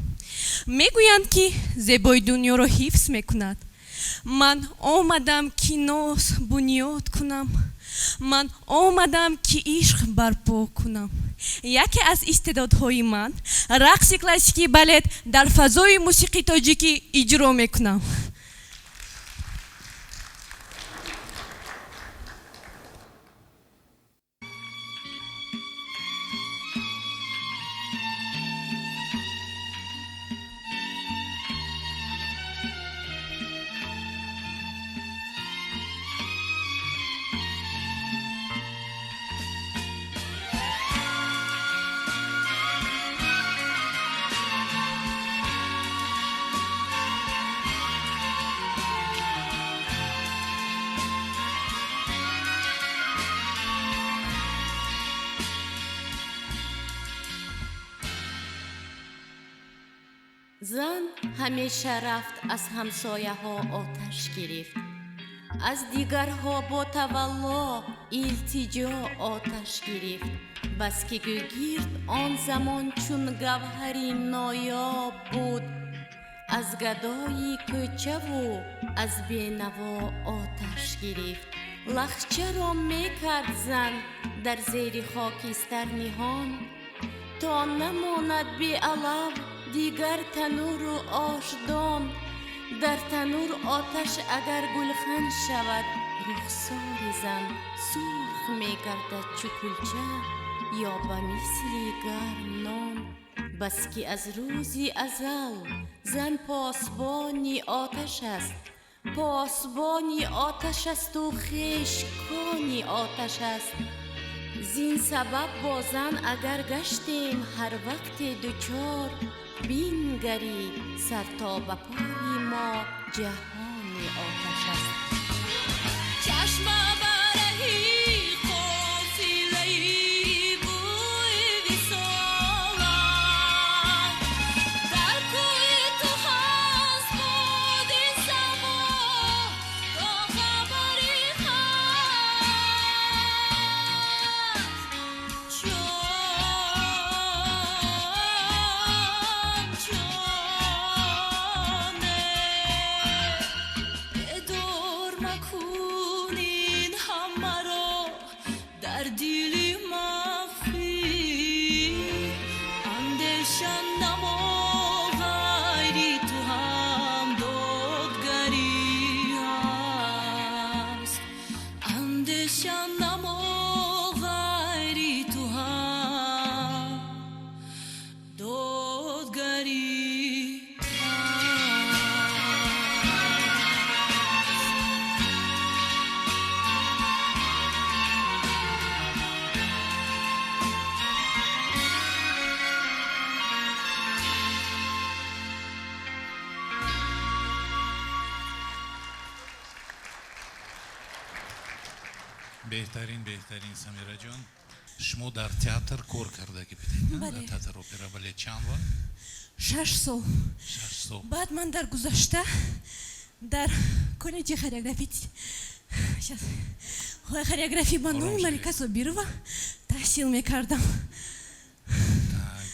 Мегӯянд, ки зебои дунёро ҳифз мекунад. Ман омадам, ки ноз бунёд кунам, ман омадам, ки ишқ барпо кунам. Яке аз истеъдодҳои ман рақси классикии балет дар фазои мусиқии тоҷикӣ иҷро мекунам. Зан ҳамеша рафт аз ҳамсояҳо оташ гирифт, аз дигарҳо бо тавалло илтиҷо оташ гирифт. Баски гӯгирд он замон чун гавҳари ноёб буд, аз гадои кӯчаву аз бенаво оташ гирифт. Лахчаро мекард зан дар зери хокистар ниҳон, то намонад беалав дигар тануру ошдон. Дар танур оташ агар гулхан шавад, рухсори зан сурх мегардад чу кулча ё ба мисли гарм нон. Баски аз рӯзи азал зан посбони оташ аст, посбони оташ асту хешкони оташ аст. Зин сабаб бо зан агар гаштем ҳар вақте дучор, бингарӣ сар то ба пои мо ҷаҳони оташ аст. Чашма бараҳи қофилаи бӯи висолат, дар кӯи ту ҳаст боди сабо то хабари ҳаст. Ҷон, ҷоне, бедор макун ин ҳамаро дар дили махфӣ. Андеша намо, ғайри ту ҳам додгарӣ ҳаст. Андеша намо, ғайри ту ҳам додгарӣ. Беҳтарин, беҳтарин, Самираҷон. Шумо дар театр кор кардагӣ будед, на? Бале. Дар театр опера балет чанд вақт? 6 сол. 6 сол. Баъд ман дар гузашта дар коллеҷи хореографӣ, щас, хореографӣ ба номи Малика Собирова таҳсил мекардам.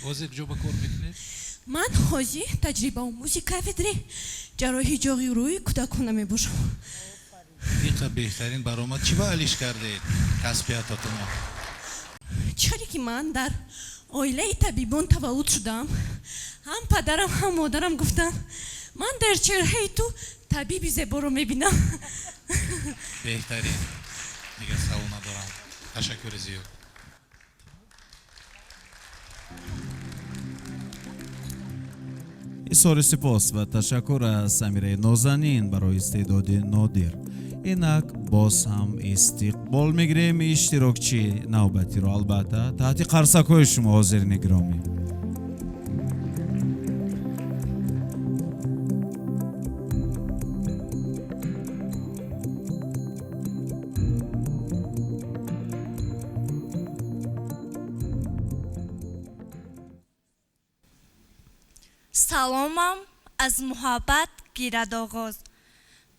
Ҳозир ҷо ба кор мекунед? Ман ҳозир таҷрибаомӯзи кафедри ҷарроҳии ҷоғи рӯи кӯдакона мебошам. Иқа беҳтарин баромад. Чӣ ба алиш кардед касбиятатонро? Чӣ хеле ки ман дар оилаи табибон таваллуд шудам, ҳам падарам, ҳам модарам гуфтанд: ман дар чеҳраи ту табиби зеборо мебинам. Беҳтарин. Дигар савол надорам. Ташаккури зиёд. Изҳори сипос ва ташаккур аз Самираи нозанин барои истеъдоди нодир. Инак боз ҳам истиқбол мегирем иштирокчии навбатиро, албатта таҳти қарсакҳои шумо, ҳозирини гиромӣ. Саломам аз муҳаббат гирад оғоз,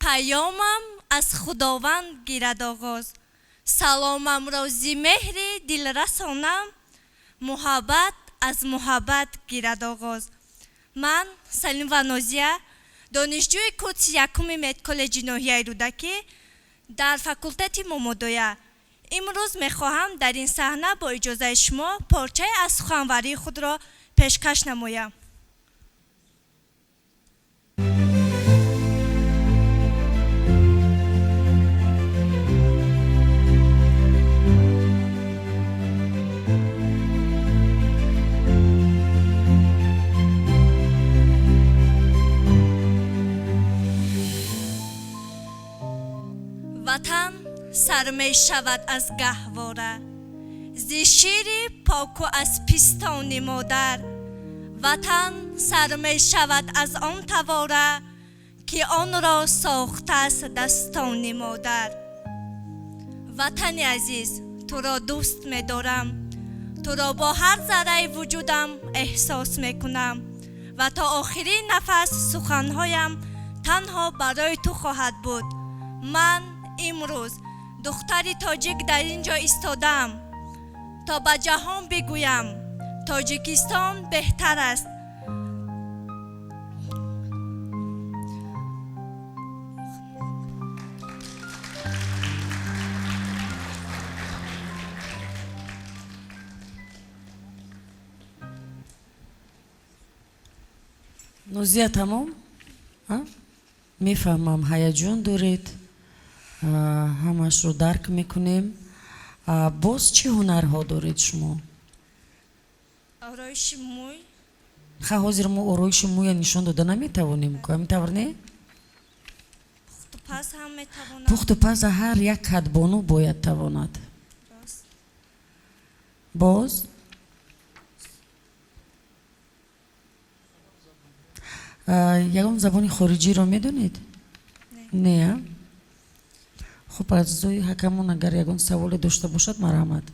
паёмам аз Худованд гирад оғоз. Саломамро зи меҳри дил расонам, муҳаббат аз муҳаббат гирад оғоз. Ман Салимова Нозия, донишҷӯи курси якуми медколлеҷи ноҳияи Рӯдакӣ дар факултети Момодоя. Имрӯз мехоҳам дар ин саҳна бо иҷозаи шумо порчае аз суханварии худро пешкаш намоям. Ватан сар мешавад аз гаҳвора, зи шири поку аз пистони модар. Ватан сар мешавад аз он тавора, ки онро сохтааст дастони модар. Ватани азиз, туро дӯст медорам, туро бо ҳар зарраи вуҷудам эҳсос мекунам ва то охирин нафас суханҳоям танҳо барои ту хоҳад буд. Ман имрӯз духтари тоҷик дар ин ҷо истодам то ба ҷаҳон бигӯям Тоҷикистон беҳтар аст. Нозия, тамом? Мефаҳмам, ҳаяҷон доред, ҳамашро дарк мекунем. Боз чӣ ҳунарҳо доред шумо? Ороиши мӯй. Ха, ҳозир мо ороиши мӯя нишон дода наметавонем, ҳамин тавр не? Пухтупаз ҳам метавонам. Пухтупаза ҳар як кадбону бояд тавонад. Боз ягон забони хориҷиро медонед? Не. Хуб, аъзои ҳакамон агар ягон саволе дошта бошад, марҳамат.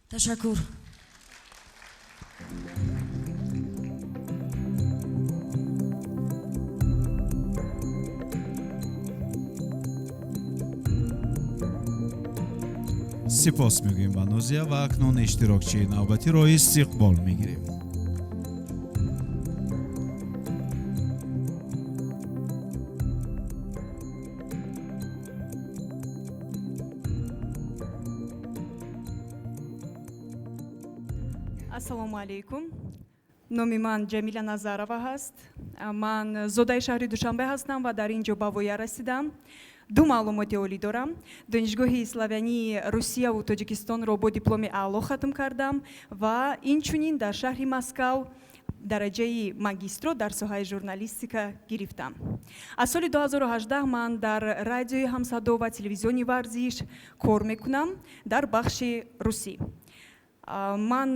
Ташаккур. Сипос мегӯем ба Нозия ва акнун иштирокчии навбатиро истиқбол мегирем. Ассалому алайкум. Номи ман Ҷамила Назарова ҳаст. Ман зодаи шаҳри Душанбе ҳастам ва дар ин ҷо ба воя расидам. Ду маълумоти олӣ дорам. Донишгоҳи славянии Русияву Тоҷикистонро бо дипломи аъло хатм кардам ва инчунин дар шаҳри Москав дараҷаи магистро дар соҳаи журналистика гирифтам. Аз соли 2018 ман дар радиои ҳамсадо ва телевизиони варзиш кор мекунам дар бахши русӣ. Ман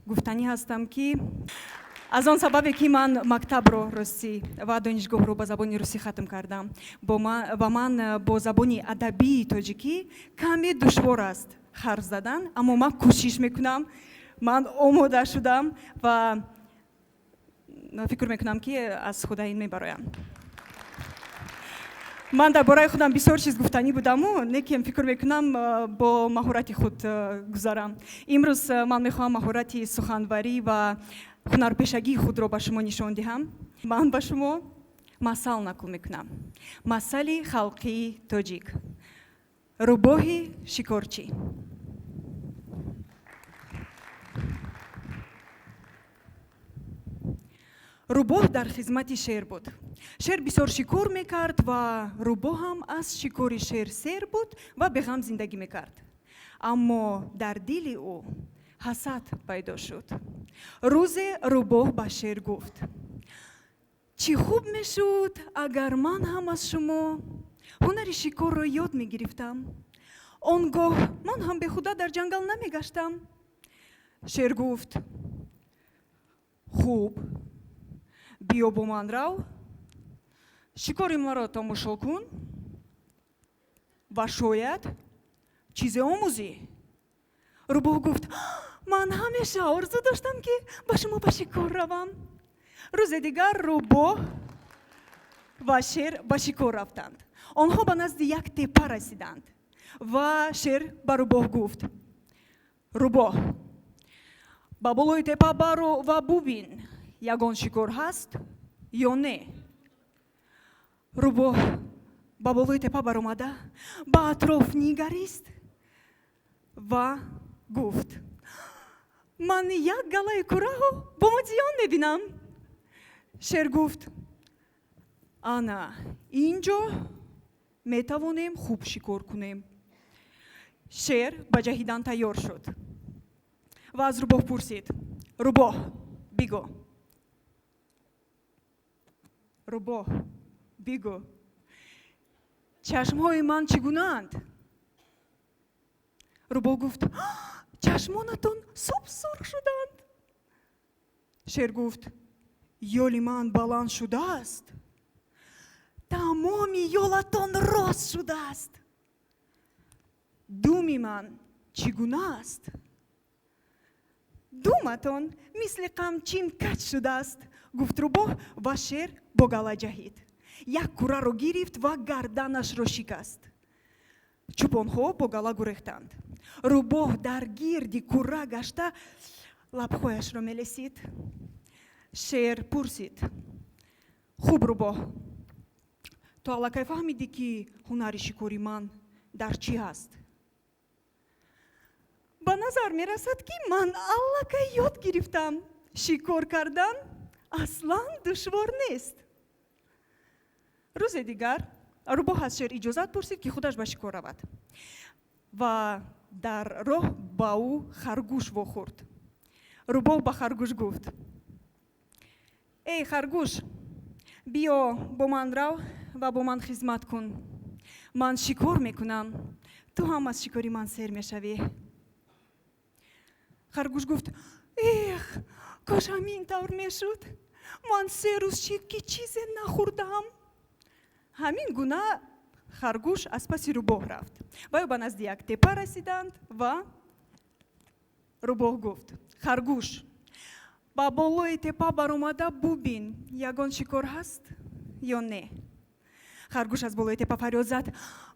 гуфтанӣ ҳастам, ки аз он сабабе ки ман мактабро русӣ ва донишгоҳро ба забони русӣ хатм кардам, ва ман бо забони адабии тоҷикӣ каме душвор аст ҳарф задан, аммо ман кӯшиш мекунам, ман омода шудам ва фикр мекунам, ки аз худа ин мебароям. Ман дар бораи худам бисёр чиз гуфтанӣ будаму, лекин фикр мекунам, бо маҳорати худ гузарам. Имрӯз ман мехоҳам маҳорати суханварӣ ва ҳунарпешагии худро ба шумо нишон диҳам. Ман ба шумо масал нақл мекунам, масали халқии тоҷик, рӯбоҳи шикорчӣ. Рӯбоҳ дар хизмати шер буд. Шер бисёр шикор мекард ва рӯбоҳ ҳам аз шикори шер сер буд ва беғам зиндагӣ мекард. Аммо дар дили ӯ ҳасад пайдо шуд. Рӯзе рӯбоҳ ба шер гуфт: чӣ хуб мешуд, агар ман ҳам аз шумо ҳунари шикорро ёд мегирифтам. Он гоҳ ман ҳам бехуда дар ҷангал намегаштам. Шер гуфт: хуб, биё бо ман рав, шикори маро тамошо кун ва шояд чизе омӯзӣ. Рӯбоҳ гуфт: ман ҳамеша орзу доштам, ки ба шумо ба шикор равам. Рӯзе дигар рӯбоҳ ва шер ба шикор рафтанд. Онҳо ба назди як теппа расиданд ва шер ба рӯбоҳ гуфт: рӯбоҳ, ба болои теппа баро ва бубин, ягон шикор ҳаст ё не. Рӯбоҳ ба болои теппа баромада, ба атроф нигарист ва гуфт: ман як галаи кураҳо бо модиён мебинам. Шер гуфт: ана ин ҷо метавонем хуб шикор кунем. Шер ба ҷаҳидан тайёр шуд ва аз рӯбоҳ пурсид: рӯбоҳ, бигӯ, рӯбоҳ, бигӯ, чашмҳои ман чӣ гунаанд? Рӯбоҳ гуфт: чашмонатон суб сурх шуданд. Шер гуфт: ёли ман баланд шудааст. Тамоми ёлатон рост шудааст. Думи ман чӣ гуна аст? Думатон мисли қамчин каҷ шудааст, гуфт рӯбоҳ ва шер бо гала ҷаҳид. Як кураро гирифт ва гарданашро шикаст. Чӯпонҳо бо гала гурехтанд. Рӯбоҳ дар гирди кура гашта лабҳояшро мелесид. Шер пурсид: хуб, рӯбоҳ, ту аллакай фаҳмидӣ, ки ҳунари шикори ман дар чӣ ҳаст? Ба назар мерасад, ки ман аллакай ёд гирифтам. Шикор кардан аслан душвор нест. Рӯзе дигар рӯбоҳ аз шер иҷозат пурсид, ки худаш ба шикор равад. Ва дар роҳ ба ӯ харгӯш вохӯрд. Рӯбоҳ ба харгӯш гуфт: эй харгӯш, биё бо ман рав ва бо ман хизмат кун. Ман шикор мекунам, ту ҳам аз шикори ман сер мешавӣ. Харгӯш гуфт: эх, кош ҳамин тавр мешуд. Ман 3 рӯз шид, ки чизе нахӯрдам. Ҳамин гуна харгӯш аз паси рӯбоҳ рафт. Ва ё ба назди як теппа расиданд ва рӯбоҳ гуфт: харгӯш, ба болои теппа баромада бубин, ягон шикор ҳаст ё не. Харгӯш аз болои теппа фарёд зад: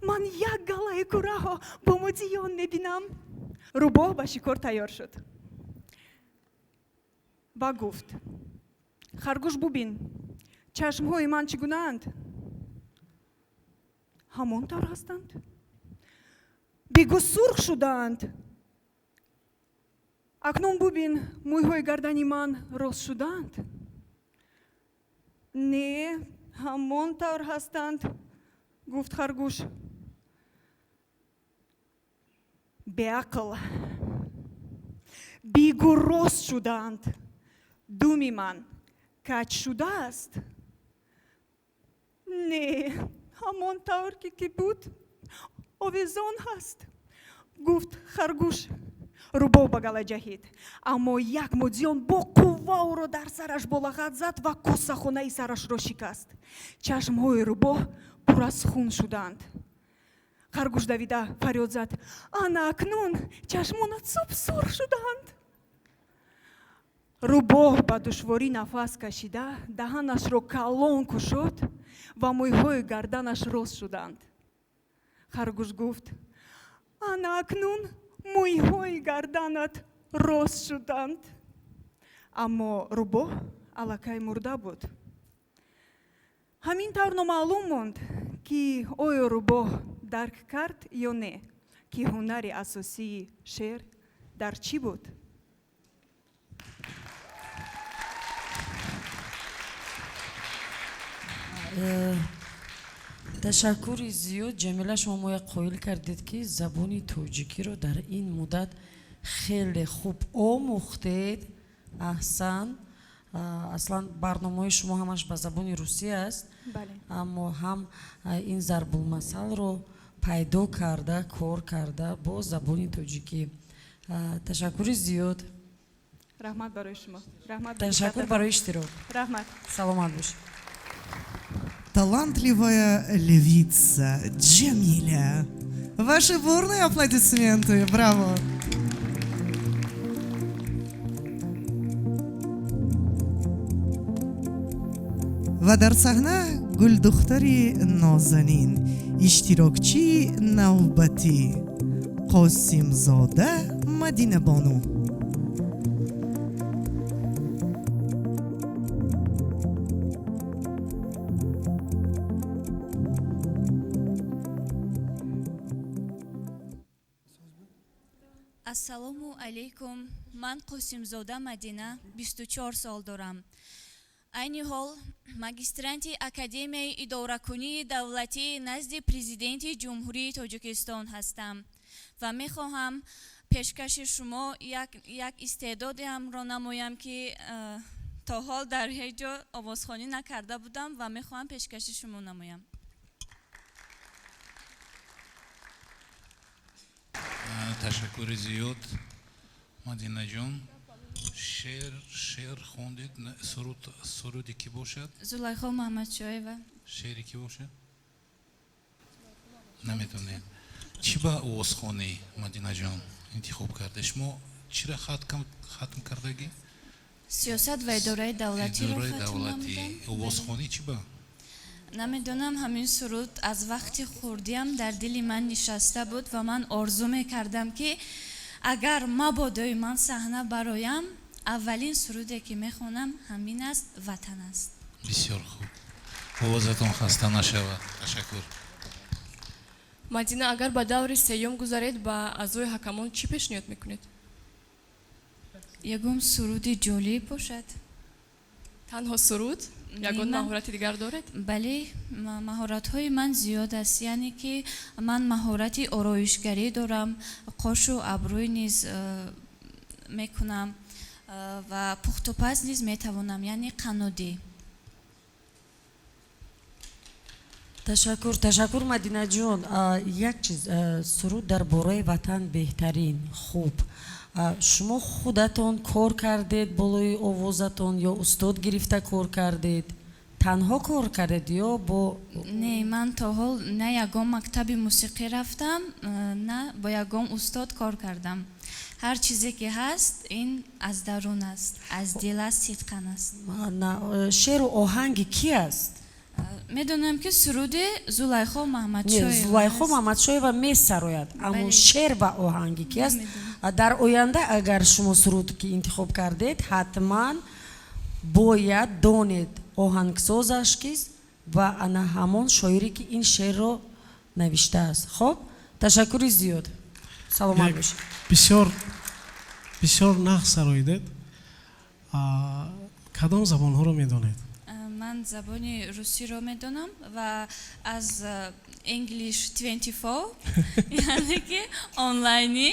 ман як галаи кураҳо бо модиён мебинам. Рӯбоҳ ба шикор тайёр шуд ва гуфт: харгӯш, бубин, чашмҳои ман чӣ гунаанд? Ҳамон тавр ҳастанд. Бигӯ, сурх шудаанд. Акнун бубин, мӯйҳои гардани ман рост шудаанд? Не, ҳамон тавр ҳастанд, гуфт харгӯш. Беақл, бигӯ, рост шудаанд. Думи ман каҷ шудааст? Не, ҳамон тавр ки буд, овезон ҳаст, гуфт харгӯш. Рӯбоҳ ба гала ҷаҳид, аммо як модиён бо қувва ӯро дар сараш бо лагад зад ва косахонаи сарашро шикаст. Чашмҳои рӯбоҳ пур аз хун шуданд. Харгӯш давида фарёд зад: ана акнун чашмонат суб сурх шуданд. Рӯбоҳ ба душворӣ нафас кашида даҳанашро калон кушод ва мӯйҳои гарданаш рост шуданд. Харгӯш гуфт: ана акнун мӯйҳои гарданат рост шуданд. Аммо рӯбоҳ аллакай мурда буд. Ҳамин тавр номаълум монд, ки оё рӯбоҳ дарк кард ё не, ки ҳунари асосии шер дар чӣ буд. Ташаккури зиёд, Ҷамила. Шумо моя қоил кардед, ки забони тоҷикиро дар ин муддат хеле хуб омӯхтед. Аҳсан. Аслан барномаҳои шумо ҳамаш ба забони русӣ аст, аммо ҳам ин зарбулмасалро пайдо карда, кор карда бо забони тоҷикӣ. Ташаккури зиёд. Раҳмат барои шумо, раҳмат. Ташаккур барои иштирок. Раҳмат. Саломат бошед. Талантливая львица Джамиля. Ваши бурные аплодисменты. Браво! Ва дар саҳна гулдухтари нозанин, иштирокчии навбатӣ Қосимзода Мадинабону. Ассалому алайкум. Ман Қосимзода Мадина, 24 сол дорам. Айни ҳол магистранти Академияи идоракунии давлатии назди Президенти Ҷумҳурии Тоҷикистон ҳастам ва мехоҳам пешкаши шумо як истеъдодеамро намоям, ки то ҳол дар ҳеҷ ҷо овозхонӣ накарда будам ва мехоҳам пешкаши шумо намоям. Ташаккури зиёд, Мадинаҷон. Шеър хондед, суруд, суруди кӣ бошад? Зулайхо Маҳмадшоева. Шеъри кӣ бошад, наметонед. Чӣ ба овозхонӣ, Мадинаҷон, интихоб карда? Шумо чира хатм кардагӣ? Сиёсат ва идораи давлатиро. Идораи давлатӣ. Овозхонӣ чӣ ба? Намедонам, ҳамин суруд аз вақти хурдиам дар дили ман нишаста буд ва ман орзу мекардам, ки агар мабодои ман саҳна бароям, аввалин суруде ки мехонам, ҳамин аст, Ватан аст. Бисёр хуб, овозатон хаста нашавад, ташаккур. Мадина, агар ба даври сеюм гузаред, ба аъзои ҳакамон чӣ пешниҳод мекунед? Ягон суруди ҷолиб бошад. Танҳо суруд? Ягон маҳорати дигар доред? Бале, маҳоратҳои ман зиёд аст, яъне ки ман маҳорати ороишгарӣ дорам, қошу абрӯй низ мекунам ва пухтупаз низ метавонам, яъне қаннодӣ. Ташаккур, ташаккур, Мадинаҷон. Як чиз, суруд дар бораи ватан беҳтарин, хуб. Шумо худатон кор кардед болои овозатон ё устод гирифта кор кардед? Танҳо кор кардед ё бо Не, ман то ҳол на ягон мактаби мусиқӣ рафтам, на бо ягон устод кор кардам. Ҳар чизе ки ҳаст, ин аз дарун аст, аз дил аст, сидқан аст. Шеъру оҳанги кӣ аст? Медонам, ки суруди Зулайхо Маҳмадшоева. Зулайхо Маҳмадшоева месарояд, аммо шеър ва оҳанги ки аст? Дар оянда агар шумо суруд ки интихоб кардед, ҳатман бояд донед оҳангсозаш кист ва ана ҳамон шоире, ки ин шеърро навиштааст. Хоб, ташаккури зиёд, саломат бошед. Бисёр бисёр нағз сароидед. Кадом забонҳоро медонед? Ман забони русиро медонам ва аз English 24, яъне ки онлайнӣ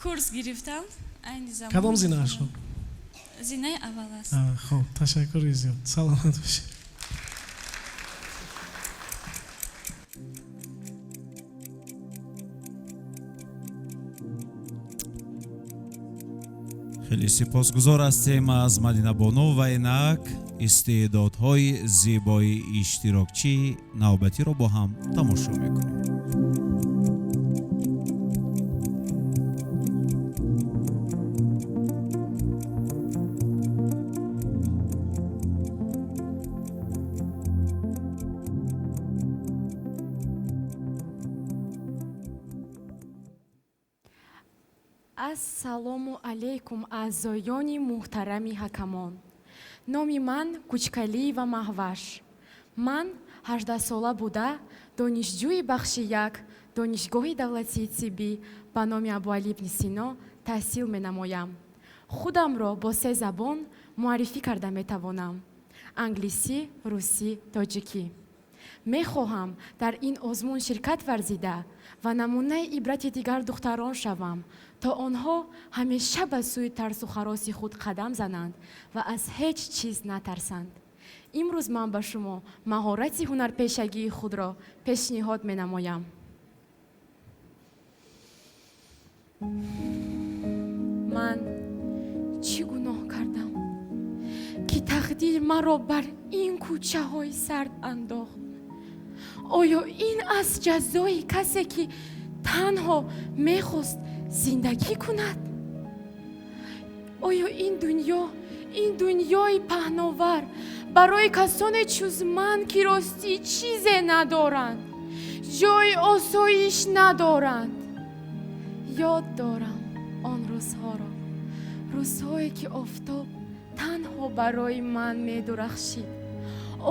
курс гирифтам айни замон. Кадом зинаашро? Зинаи аввал аст. Хоб, ташаккури зиёд, саломат бошед. Хеле сипосгузор ҳастем аз Мадинабону ва инак истеъдодҳои зебои иштирокчии навбатиро бо ҳам тамошо мекунем. Ассалому алайкум, аъзоёни муҳтарами ҳакамон. Номи ман Кучкалиева Маҳваш. Ман 18сола буда, донишҷӯи бахши як Донишгоҳи давлатии тиббӣ ба номи Абуалӣ ибни Сино таҳсил менамоям. Худамро бо се забон муаррифӣ карда метавонам. Англисӣ, русӣ, тоҷикӣ. Мехоҳам дар ин озмун ширкат варзида ва намунаи ибрати дигар духтарон шавам, то онҳо ҳамеша ба сӯи тарсу ҳароси худ қадам зананд ва аз ҳеҷ чиз натарсанд. Имрӯз ман ба шумо маҳорати ҳунарпешагии худро пешниҳод менамоям. Ман чӣ гуноҳ кардам, ки тақдир маро бар ин кӯчаҳои сард андохт? Оё ин аз ҷазои касе, ки танҳо мехост зиндагӣ кунад? Оё ин дунё, ин дунёи паҳновар барои касоне чуз ман, ки ростӣ чизе надоранд, ҷои осоиш надоранд? Ёд дорам он рӯзҳоро, рӯзҳое ки офтоб танҳо барои ман медурахшид.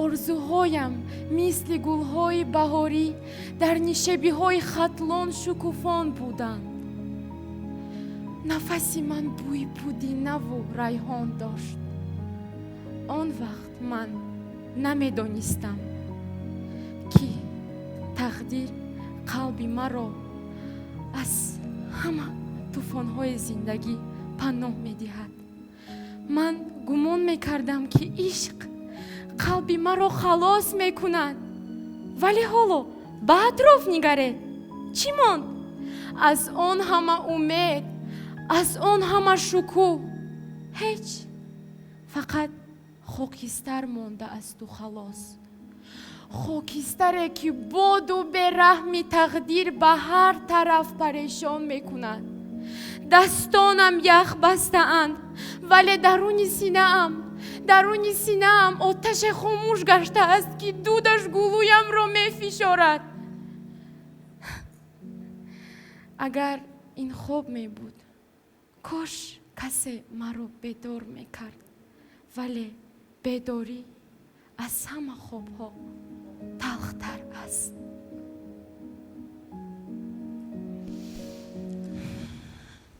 Орзуҳоям мисли гулҳои баҳорӣ дар нишебиҳои Хатлон шукуфон буданд. Нафаси ман бӯи пудинаву райҳон дошт. Он вақт ман намедонистам, ки тақдир қалби маро аз ҳама тӯфонҳои зиндагӣ паноҳ медиҳад. Ман гумон мекардам, ки ишқ қалби маро халос мекунад, вале ҳоло ба атроф нигаред, чӣ монд аз он ҳама умед, аз он ҳама шукӯҳ? Ҳеҷ, фақат хокистар монда асту халос, хокистаре, ки боду бераҳми тақдир ба ҳар тараф парешон мекунад. Дастонам ях бастаанд, вале даруни синаам оташе хомӯш гаштааст, ки дудаш гулӯямро мефишорад. Агар ин хоб мебуд, кош касе маро бедор мекард, вале бедорӣ аз ҳама хобҳо талхтар аст.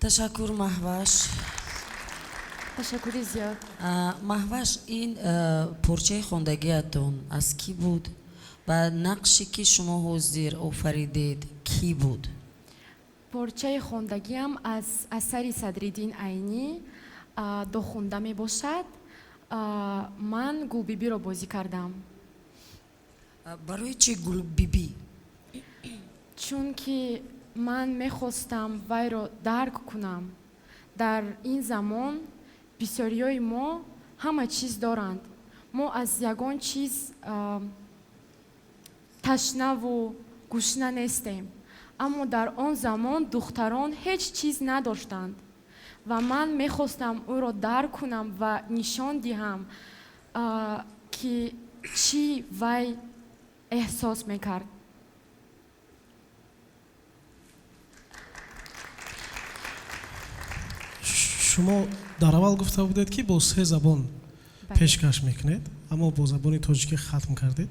Ташаккур, Маҳваш. Ташаккури зиёд. Маҳваш, ин порчаи хондагиатон аз кӣ буд ва нақше, ки шумо ҳозир офаридед, кӣ буд? Порчаи хондагиам аз асари Садриддин Айнӣ, Дохунда мебошад. Ман Гулбибиро бозӣ кардам. Барои чӣ Гулбибӣ? Чунки ман мехостам вайро дарк кунам. Дар ин замон бисёриҳои мо ҳама чиз доранд, мо аз ягон чиз ташнаву гушна нестем, аммо дар он замон духтарон ҳеҷ чиз надоштанд ва ман мехостам ӯро дарк кунам ва нишон диҳам, ки чӣ вай эҳсос мекард. Шумо дар аввал гуфта будед, ки бо се забон пешкаш мекунед, аммо бо забони тоҷикӣ хатм кардед.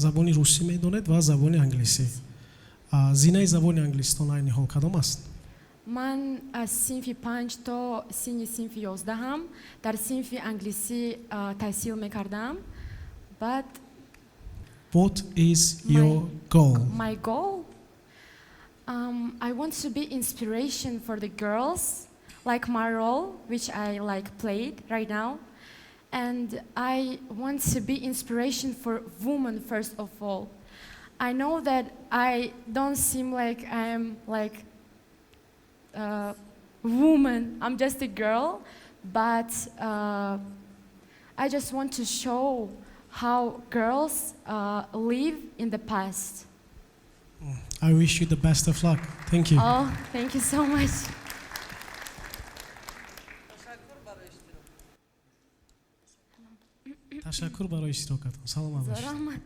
Забони русӣ медонед ва забони англисӣ. Зинаи забони англиситон айни ҳол кадом аст? Ман аз синфи 5 то синни синфи 11-ам дар синфи англисӣ таҳсил мекардам. Баъд What is your goal? My goal? I want to be inspiration for the girls, like my role, which I like played right now. And I want to be inspiration for women first of all. I know that I don't seem like I am like a woman. I'm just a girl, but I just want to show how girls live in the past. I wish you the best of luck. Thank you. Oh, thank you so much. Ташаккур барои иштирок. Ташаккур барои иштирокатон, саломат бошед. Раҳмат.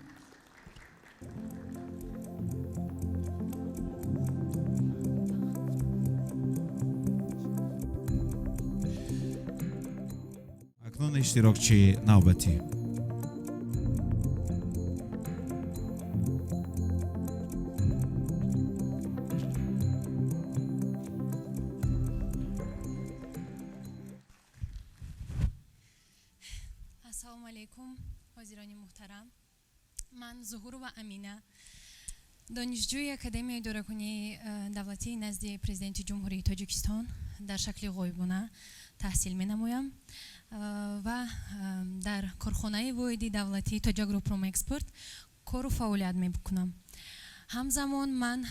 Акнун иштирокчии навбатӣ. Ассалому алайкум, ҳозирони муҳтарам. Ман Зуҳурова Амина, донишҷӯи Академияи идоракунии давлатии назди Президенти Ҷумҳурии Тоҷикистон дар шакли ғоибона таҳсил менамоям ва дар корхонаи воҳиди давлатии Тоҷагропромэкспорт кору фаъолият мекунам. Ҳамзамон ман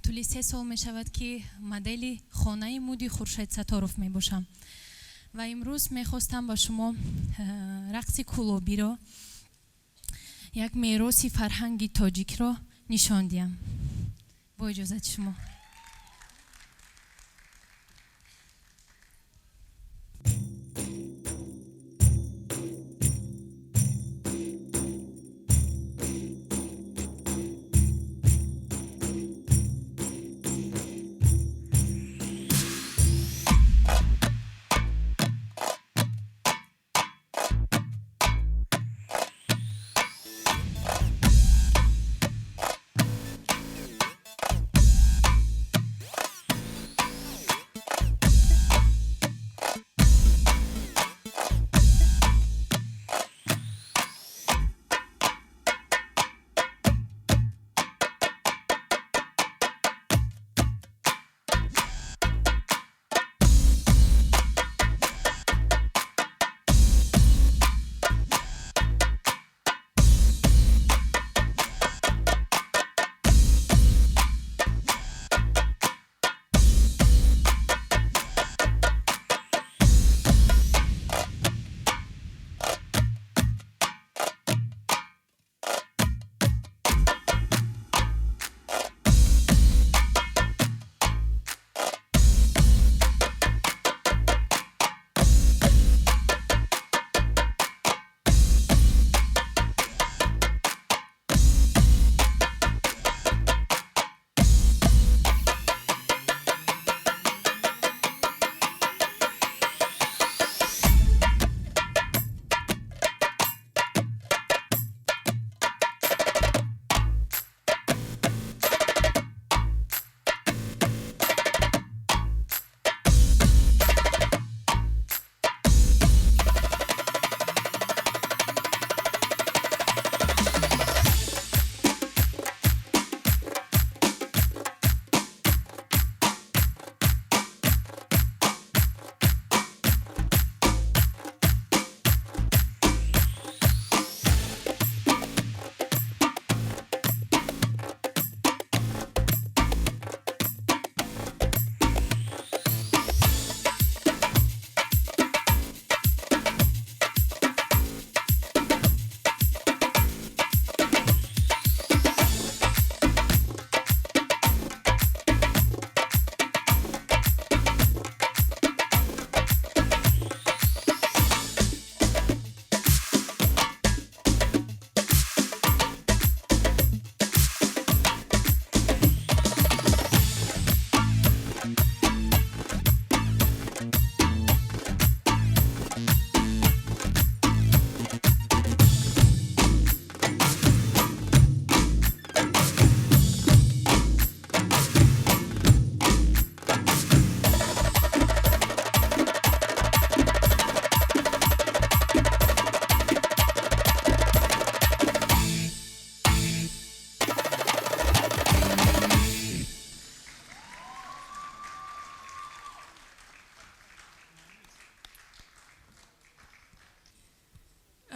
тӯли 3 сол мешавад, ки модели хонаи муди Хуршед Сатторов мебошам ва имрӯз мехостам ба шумо рақси кӯлобиро, як мероси фарҳанги тоҷикро нишон диҳам, бо иҷозати шумо.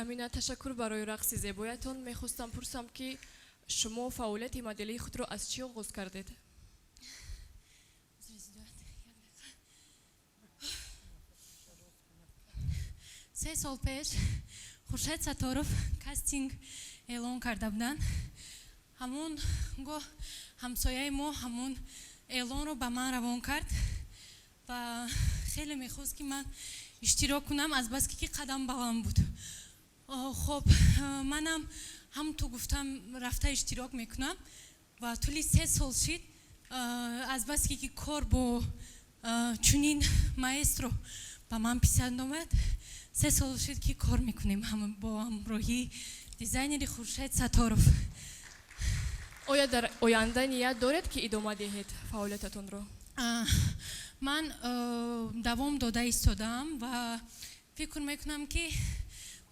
Амина, ташаккур барои рақси зебоятон. Мехостам пурсам, ки шумо фаъолияти моделии худро аз чӣ оғоз кардед? 3 сол пеш Хуршед Сатторов кастинг эълон карда буданд. Ҳамон гоҳ ҳамсояи мо ҳамон эълонро ба ман равон кард ва хеле мехост, ки ман иштирок кунам, азбаски ки қадам баланд буд. Хоб, манам ҳамту гуфтам, рафта иштирок мекунам ва тӯли 3 сол шид, азбаски ки кор бо чунин маэстро ба ман писанд омад. 3 сол шуд, ки кор мекунем бо ҳамроҳии дизайнери Хуршед Сатторов. Оё дар оянда ният доред, ки идома диҳед фаъолиятатонро? Ман давом дода истодаам ва фикр мекунам, ки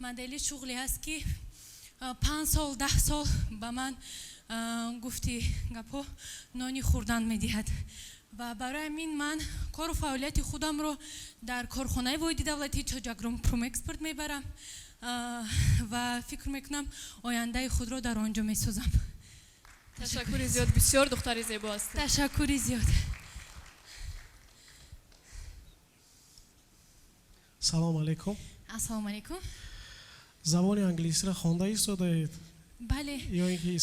Модели шуғле ҳаст, ки 5 сол, 10 сол ба ман, гуфти гапҳо, нони хӯрдан медиҳад. Ва барои ҳамин ман кору фаъолияти худамро дар корхонаи воҳиди давлатии Тоҷагропромэкспорт мебарам ва фикр мекунам, ояндаи худро дар он ҷо месозам. Ташаккури зиёд, бисёр духтари зебо ҳастед. Ташаккури зиёд. Салом алейкум. Ассалому алайкум. Забони англисиро хонда истодаед? Бале. Ё ин ки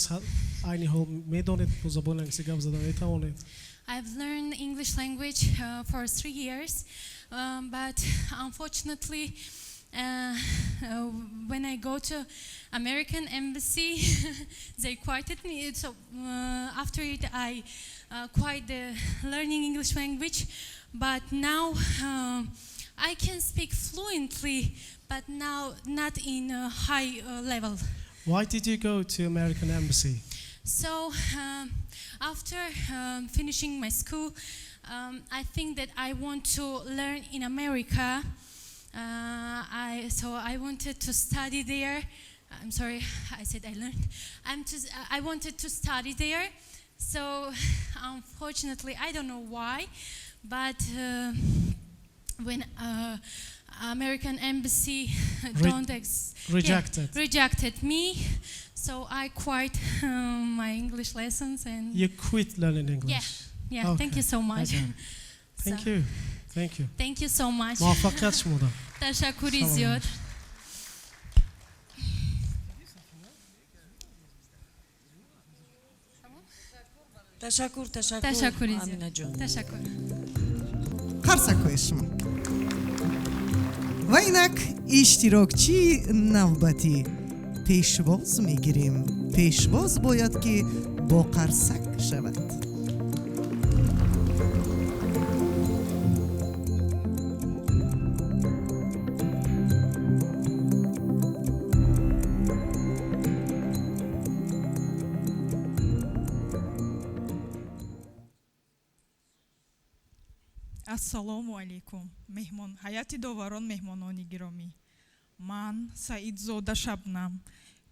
айни ҳол медонед, бо забони англисӣ гап зада метавонед? I've learned English language for 3 years, but unfortunately, when I go to American embassy, they quieted me. So after it, I quit the learning English language. But now I can speak fluently, but now not in a high level. Why did you go to American embassy? So after finishing my school, I think that I want to learn in America. So I wanted to study there. I'm sorry, I said I learned. I wanted to study there. So unfortunately, I don't know why, but when American embassy don't rejected. Yeah, rejected me, so I quit my English lessons and You quit learning English? Yeah. Thank you so much. Okay. Thank you. Thank you. Thank you so much. Муваффақият шумода. Ташаккури Салом. зиёд. Ташаккур, ташаккур. Ташаккури зиёд. Аминаҷон. Ташаккур. Қарсакҳои шумо. Ва инак иштирокчии навбатӣ пешвоз мегирем. Пешвоз бояд ки бо қарсак шавад. Ассалому алайкум, меҳмон, ҳайати доварон, меҳмонони гиромӣ. Ман Саидзода Шабнам,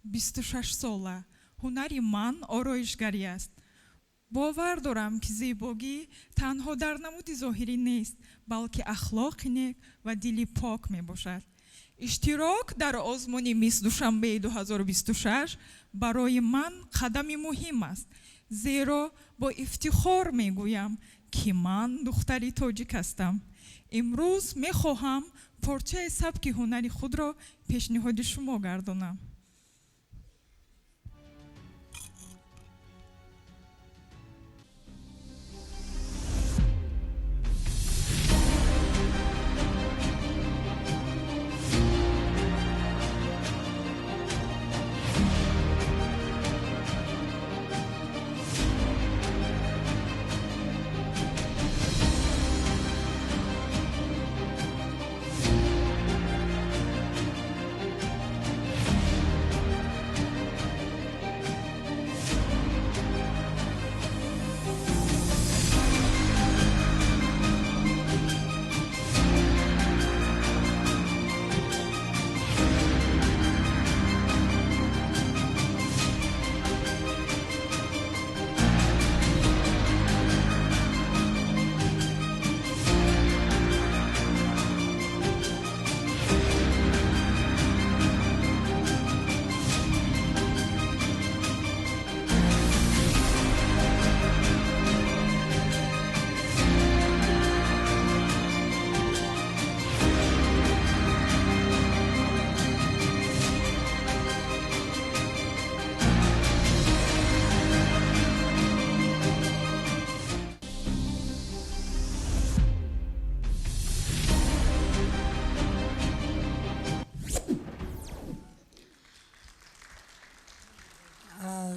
26 сола. Ҳунари ман ороишгарӣ аст. Бовар дорам, ки зебогӣ танҳо дар намуди зоҳирӣ нест, балки ахлоқи нек ва дили пок мебошад. Иштирок дар озмуни Мисс Душанбеи 2026 барои ман қадами муҳим аст, зеро бо ифтихор мегӯям, ки ман духтари тоҷик ҳастам. Имрӯз мехоҳам порчаи сабки ҳунари худро пешниҳоди шумо гардонам.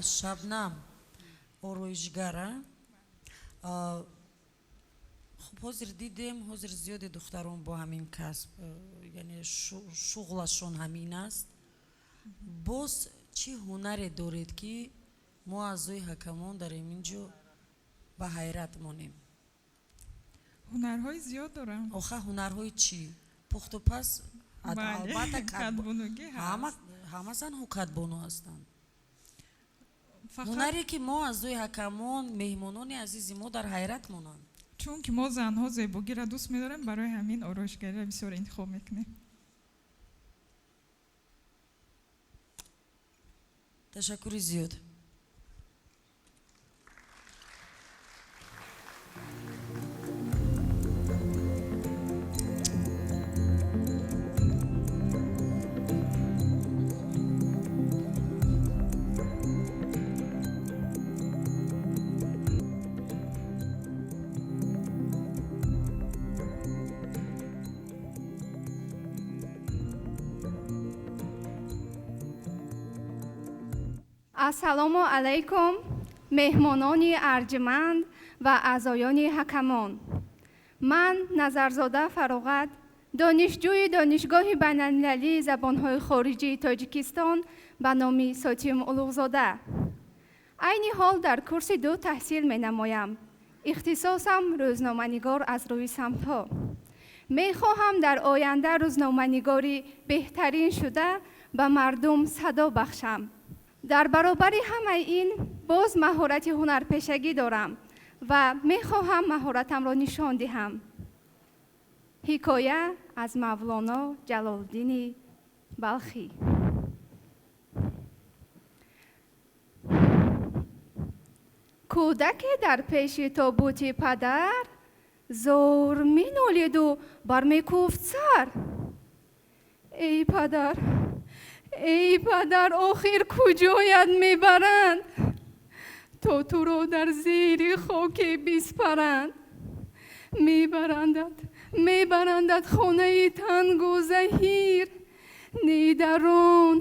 Шабнам ороишгара. Хуб, ҳозир дидем, ҳозир зиёди духтарон бо ҳамин касб, яъне шуғлашон ҳамин аст. Боз чӣ ҳунаре доред, ки мо аъзои ҳакамон дар ин ҷо ба ҳайрат монем? Ҳунарҳои зиёд дорам. Оха, ҳунарҳои чӣ? Пухтупаз? Албатта, кадбонугӣ ҳаст. Ҳама занҳо кадбону ҳастанд. Ҳунаре ки мо аъзои ҳакамон, меҳмонони азизи мо дар ҳайрат монанд. Чунки мо занҳо зебогиро дӯст медорем, барои ҳамин ороишгариро бисёр интихоб мекунем. Ташаккури зиёд. Ассалому алайкум, меҳмонони арҷманд ва аъзоёни ҳакамон. Ман Назарзода Фароғат, донишҷӯи Донишгоҳи байналмилалии забонҳои хориҷии Тоҷикистон ба номи Сотим Улуғзода. Айни ҳол дар курси 2 таҳсил менамоям. Ихтисосам рӯзноманигор аз рӯи самтҳо. Мехоҳам дар оянда рӯзноманигори беҳтарин шуда ба мардум садо бахшам. Дар баробари ҳамаи ин боз маҳорати ҳунарпешагӣ дорам ва мехоҳам маҳоратамро нишон диҳам. Ҳикоя аз Мавлоно Ҷалолиддини Балхӣ. Кӯдаке дар пеши тобути падар зор минолиду бармекуфт сар. Эй падар, эй падар, охир куҷоят мебаранд, то туро дар зери хоке биспаранд? Мебарандат, мебарандат хонаи тангу заҳир, не дар он,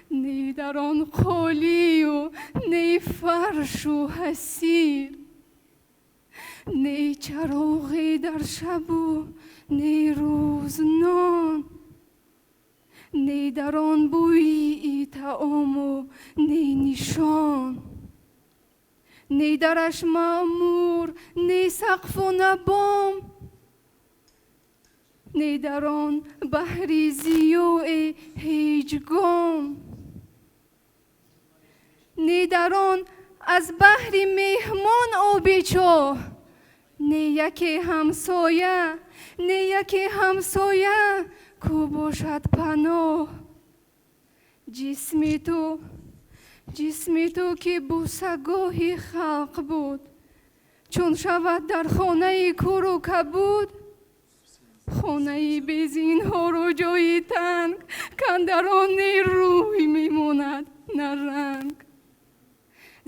не дар он қолию не фаршу ҳасир, не чароғе дар шабу не рӯз нон, не дар он бӯии таому не нишон, не дараш маъмур, не сақфу на бом, не дар он баҳри зиёе ҳеҷ гом, не дар он аз баҳри меҳмон оби чоҳ, не яке ҳамсоя, не яке ҳамсоя ку бошад паноҳ. Ҷисми ту, ҷисми ту ки бусагоҳи халқ буд, чун шавад дар хонаи куру кабуд, хонаи безинҳору ҷои танг, кан дар он не рӯй мемонад на ранг.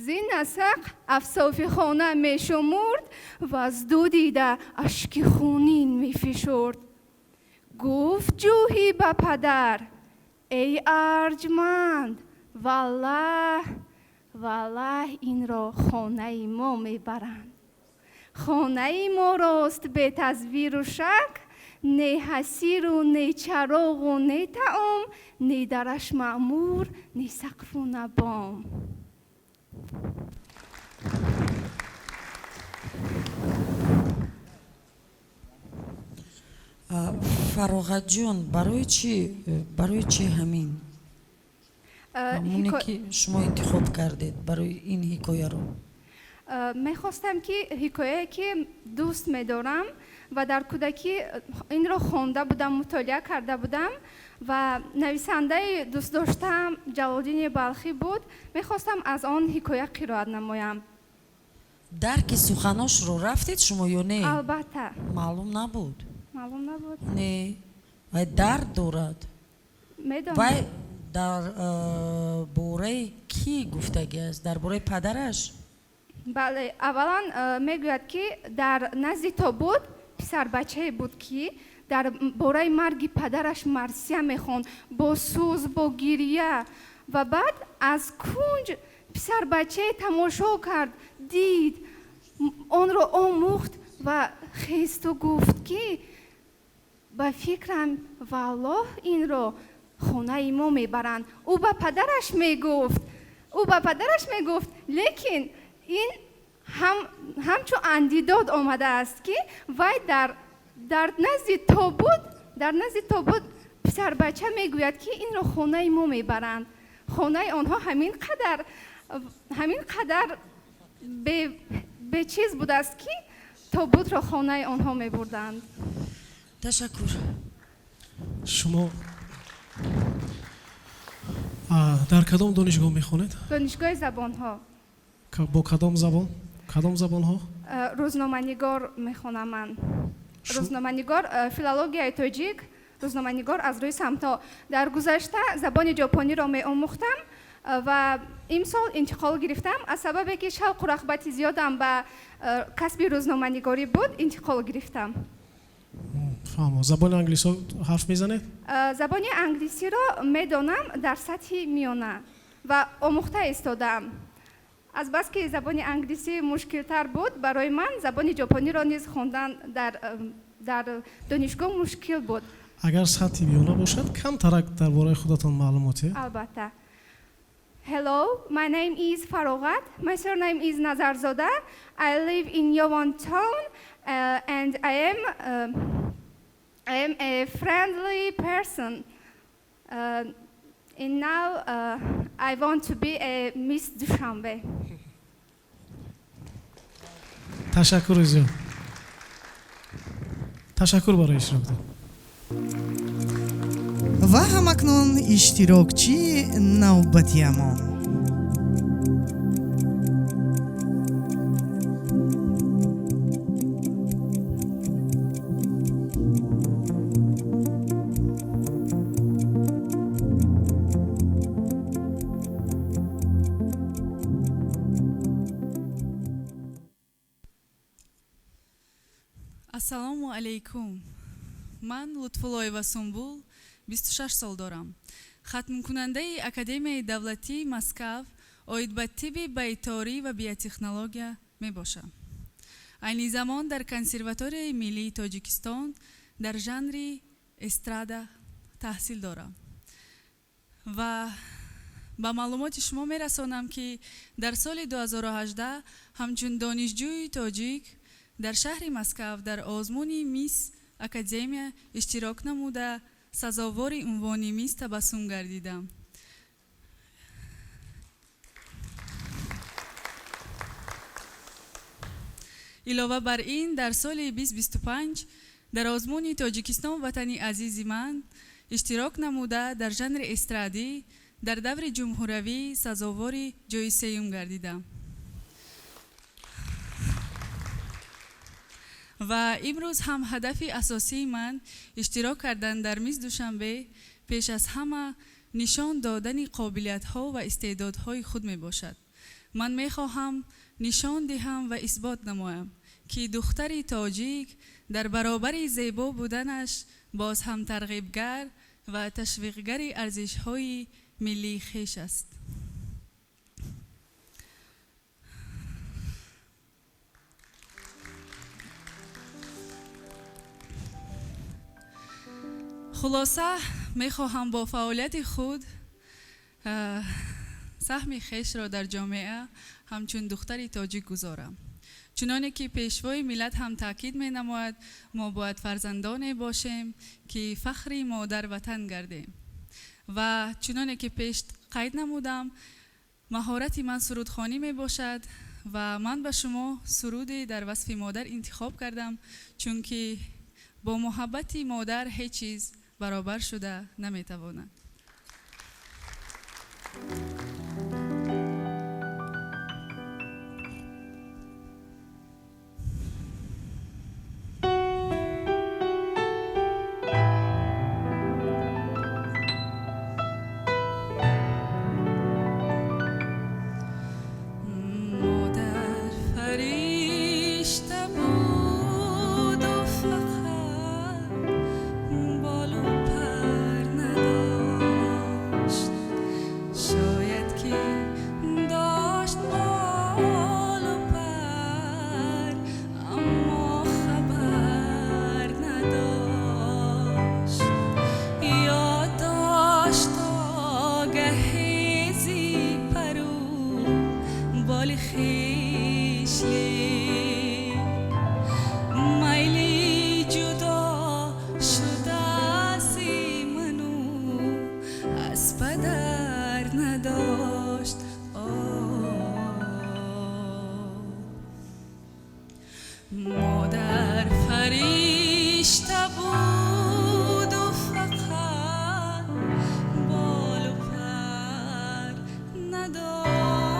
Зин насақ афсофи хона мешумурд ва аз ду дида ашки хунин мефишурд. Гуфт ҷӯҳӣ ба падар: эй арҷманд, валлаҳ, валлаҳ инро хонаи мо мебаранд. Хонаи мо рост бетазвиру шак, не ҳасиру не чароғу не таом, не дараш маъмур, не сақфу на бом. Фароғатҷон, барои чӣ ҳамин? Ҳамоне ки шумо интихоб кардед барои ин ҳикояро? Мехостам ки ҳикояе ки дӯст медорам ва дар кӯдакӣ инро хонда будам, мутолиа карда будам ва нависандаи дӯстдоштаам Ҷалолиддини Балхӣ буд, мехостам аз он ҳикоя қироат намоям. Дарки суханошро рафтед шумо ё не? Албатта. Маълум набуд? Маълум набуд. Не, вай дард дорад. Медонам. Вай дар бораи кӣ гуфтагӣ аст? Дар бораи падараш? Бале, аввалан мегӯяд ки дар назди тобут писарбачае буд ки дар бораи марги падараш марсия мехонд бо сӯз, бо гирия, ва баъд аз кунҷ писарбачае тамошо кард, дид, онро омӯхт ва хесту гуфт ки ба фикрам валлоҳ инро хонаи мо мебаранд. Ӯ ба падараш мегуфт, ӯ ба падараш мегуфт, лекин ин ҳамчун андидод омадааст ки вай дар назди тобут, дар назди тобут Писарбача мегӯяд, ки инро хонаи мо мебаранд. Хонаи онҳо ҳамин қадар бечиз будааст, ки тобутро хонаи онҳо мебурданд. Ташаккур. Шумо дар кадом донишгоҳ мехонед? Донишгоҳи забонҳо. Бо кадом забон, кадом забонҳо? Рӯзноманигор мехонам ман, рӯзноманигор, филологияи тоҷик, рӯзноманигор аз рӯи самтҳо. Дар гузашта забони ҷопониро меомӯхтам ва имсол интиқол гирифтам. Аз сабабе ки шавқу рағбати зиёдам ба касби рӯзноманигорӣ буд, интиқол гирифтам. Фаҳмо. Забони англисо ҳарф мезанед? Забони англисиро медонам дар сатҳи миёна ва омӯхта истодаам. Азбаски забони англисӣ мушкилтар буд барои ман, забони ҷопониро низ хондан дар донишгоҳ мушкил буд. Агар сатҳи миёна бошад, камтарак дар бораи худатон маълумоте. Албатта. Hello, my name is Faroghat. My surname is Nazarzoda. I live in Yovan town and I am a friendly person. And now I want to be a Miss Dushanbe. Ташаккури зиёд, ташаккур барои иштироктон. Ва ҳамакнун иштирокчии навбатиамон. Ассалому алайкум. Ман Лутфуллоева Сумбул, 26 сол дорам, хатмкунандаи Академияи давлатии Москав оид ба тибби байторӣ ва биотехнология мебошам. Айни замон дар Консерваторияи миллии Тоҷикистон дар жанри эстрада таҳсил дорам ва ба маълумоти шумо мерасонам, ки дар соли 2018 ҳамчун донишҷӯи тоҷик дар шаҳри Москав дар озмуни Мисс Академия иштирок намуда, сазовори унвони Мисс Табассум гардидам. Илова бар ин, дар соли 2025 дар озмуни «Тоҷикистон ватани азизи ман» иштирок намуда, дар жанри эстрадӣ дар даври ҷумҳуравӣ сазовори ҷои сеюм гардидам. Ва имрӯз ҳам ҳадафи асосии ман иштирок кардан дар Мисс Душанбе пеш аз ҳама нишон додани қобилиятҳо ва истеъдодҳои худ мебошад. Ман мехоҳам нишон диҳам ва исбот намоям, ки духтари тоҷик дар баробари зебо буданаш боз ҳам тарғибгар ва ташвиқгари арзишҳои миллии хеш аст. Хулоса, мехоҳам бо фаъолияти худ саҳми хешро дар ҷомеа ҳамчун духтари тоҷик гузорам. Чуноне ки Пешвои миллат ҳам таъкид менамояд, мо бояд фарзандоне бошем, ки фахри модар ватан гардем. Ва чуноне ки пеш қайд намудам, маҳорати ман сурудхонӣ мебошад ва ман ба шумо суруде дар васфи модар интихоб кардам, чунки бо муҳаббати модар ҳеҷ чиз баробар шуда наметавонад. Модар фаришта буду фақат болу пар надошт. падар надошт. Модар фаришта буду фақат болу пар надошт.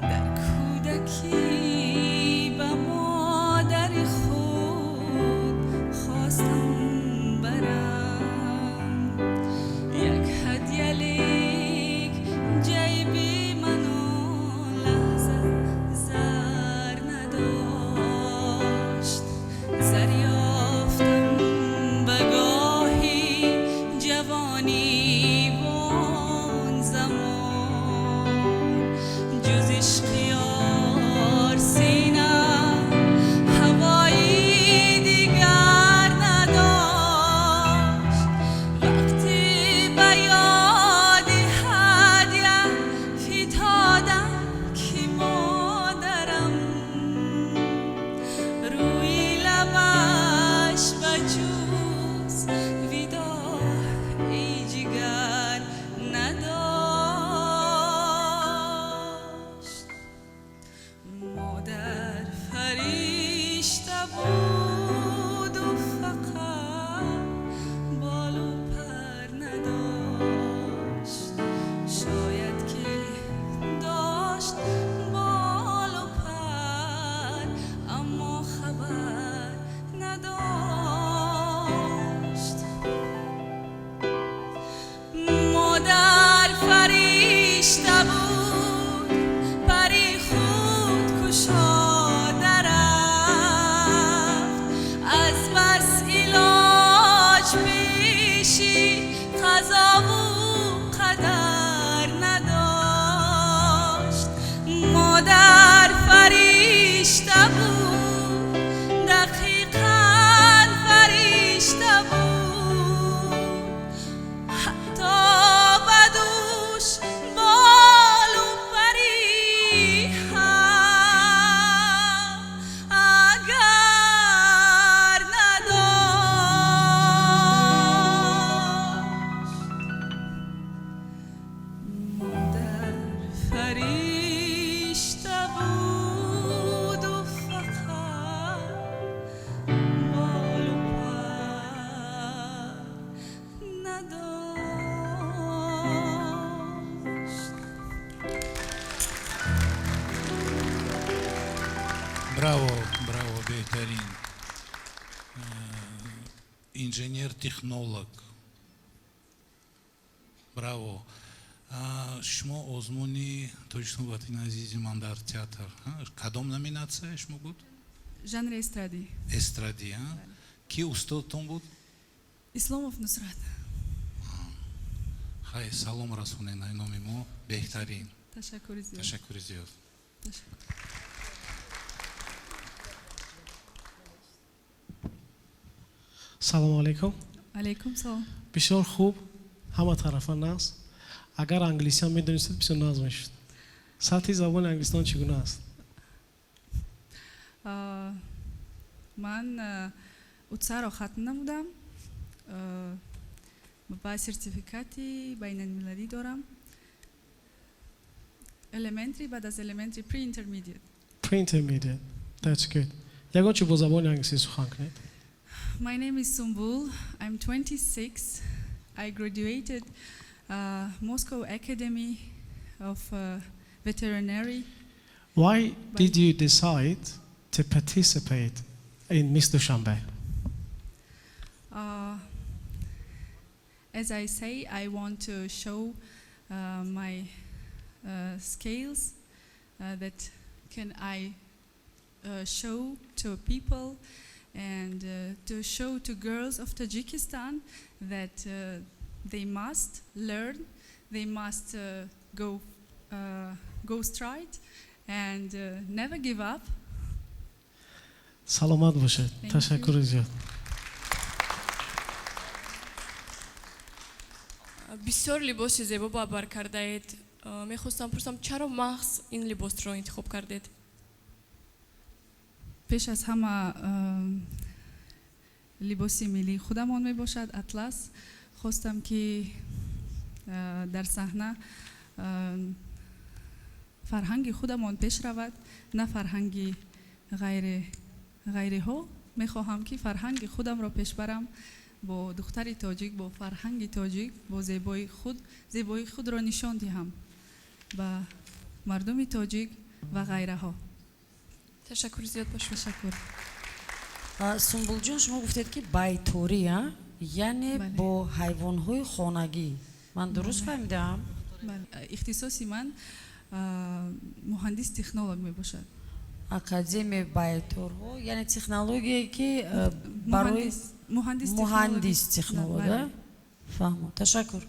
Дар кӯдакӣ ба модари худ хостам барам як ҳадя, лек ҷайби ман он лаҳза зар надошт. Зар ёфтам ба гоҳи ҷавонӣ, он замон ҷуз ишқи ёр сина ҳавои дигар надошт. Вақте ба ёди ҳадя фитодам, ки модарам рӯи лабаш ба ҷуз видоъ, эй ҷигар, надошт. Модар фаришта буду фақат болу пар надошт. Шояд ки дошт болу пар, аммо хабар надошт. Модар фаришта буд, пари худ кушода рафт. Аз бас илоҷ пеши қазову қадар надошт. Модар фаришта буд, дақиқан фаришта буд, ҳатто ба дӯш болу пари ҳам агар надошт. Модар фаришта буду фақат болу пар надошт. Браво, браво, беҳтарин. Инженер-технолог. Браво. Шумо озмуни Тоҷикистон ватани азизи ман дар театр. Кадом номинатсия шумо буд? Жанри эстрадӣ. Эстрадӣ, а? Ки устодтон буд? Исломов Нусрат. Хай, салом расонед ай номи мо. Беҳтарин. Ташаккури зиёд. Ташаккури зиёд. Ташаккур. Салому алайкум. Алайкум салом. Бисёр хуб, ҳама тарафа нағз. Агар англисиам медонистед, бисёр нағз мешуд. Сатҳи забони англиситон чӣ гуна аст? Ман УЦА-ро хатм намудам ва сертификати байналмилалӣ дорам. Elementary, баъд аз elementary pre-intermediate. Pre-intermediate. That's good. Ягон чӣ бо забони англисӣ сухан кунед. My name is Sumbul. I'm 26. I graduated Moscow Academy of Veterinary. Why did you decide to participate in Miss Dushanbe? As I say, I want to show my skills that can I show to people and to show to girls of Tajikistan that they must learn, they must go straight and never give up. Саломат бошед. Thank you. Ташаккури зиёд. Бисёр либоси зебо ба бар кардаед. Мехостам пурсам, чаро маҳз ин либосро интихоб кардед? Пеш аз ҳама, Либоси миллии худамон мебошад, атлас. Хостам, ки дар саҳна фарҳанги худамон пеш равад, на фарҳанги ғайриҳо. Мехоҳам, ки фарҳанги худамро пеш барам бо духтари тоҷик, бо фарҳанги тоҷик, бо зебои худ, зебоии худро нишон диҳам ба мардуми тоҷик ва ғайраҳо. Ташаккур зиёд ба шумо. Ташаккур. Сумбулҷон, шумо гуфтед, ки байторӣ, яъне бо ҳайвонҳои хонагӣ. Ман дуруст фаҳмидаам? Ихтисоси ман муҳандис технолог мебошад. Академияи байторҳо, яъне технологие, ки барои муҳандис. Муҳандис технолог. Фаҳмо, ташаккур.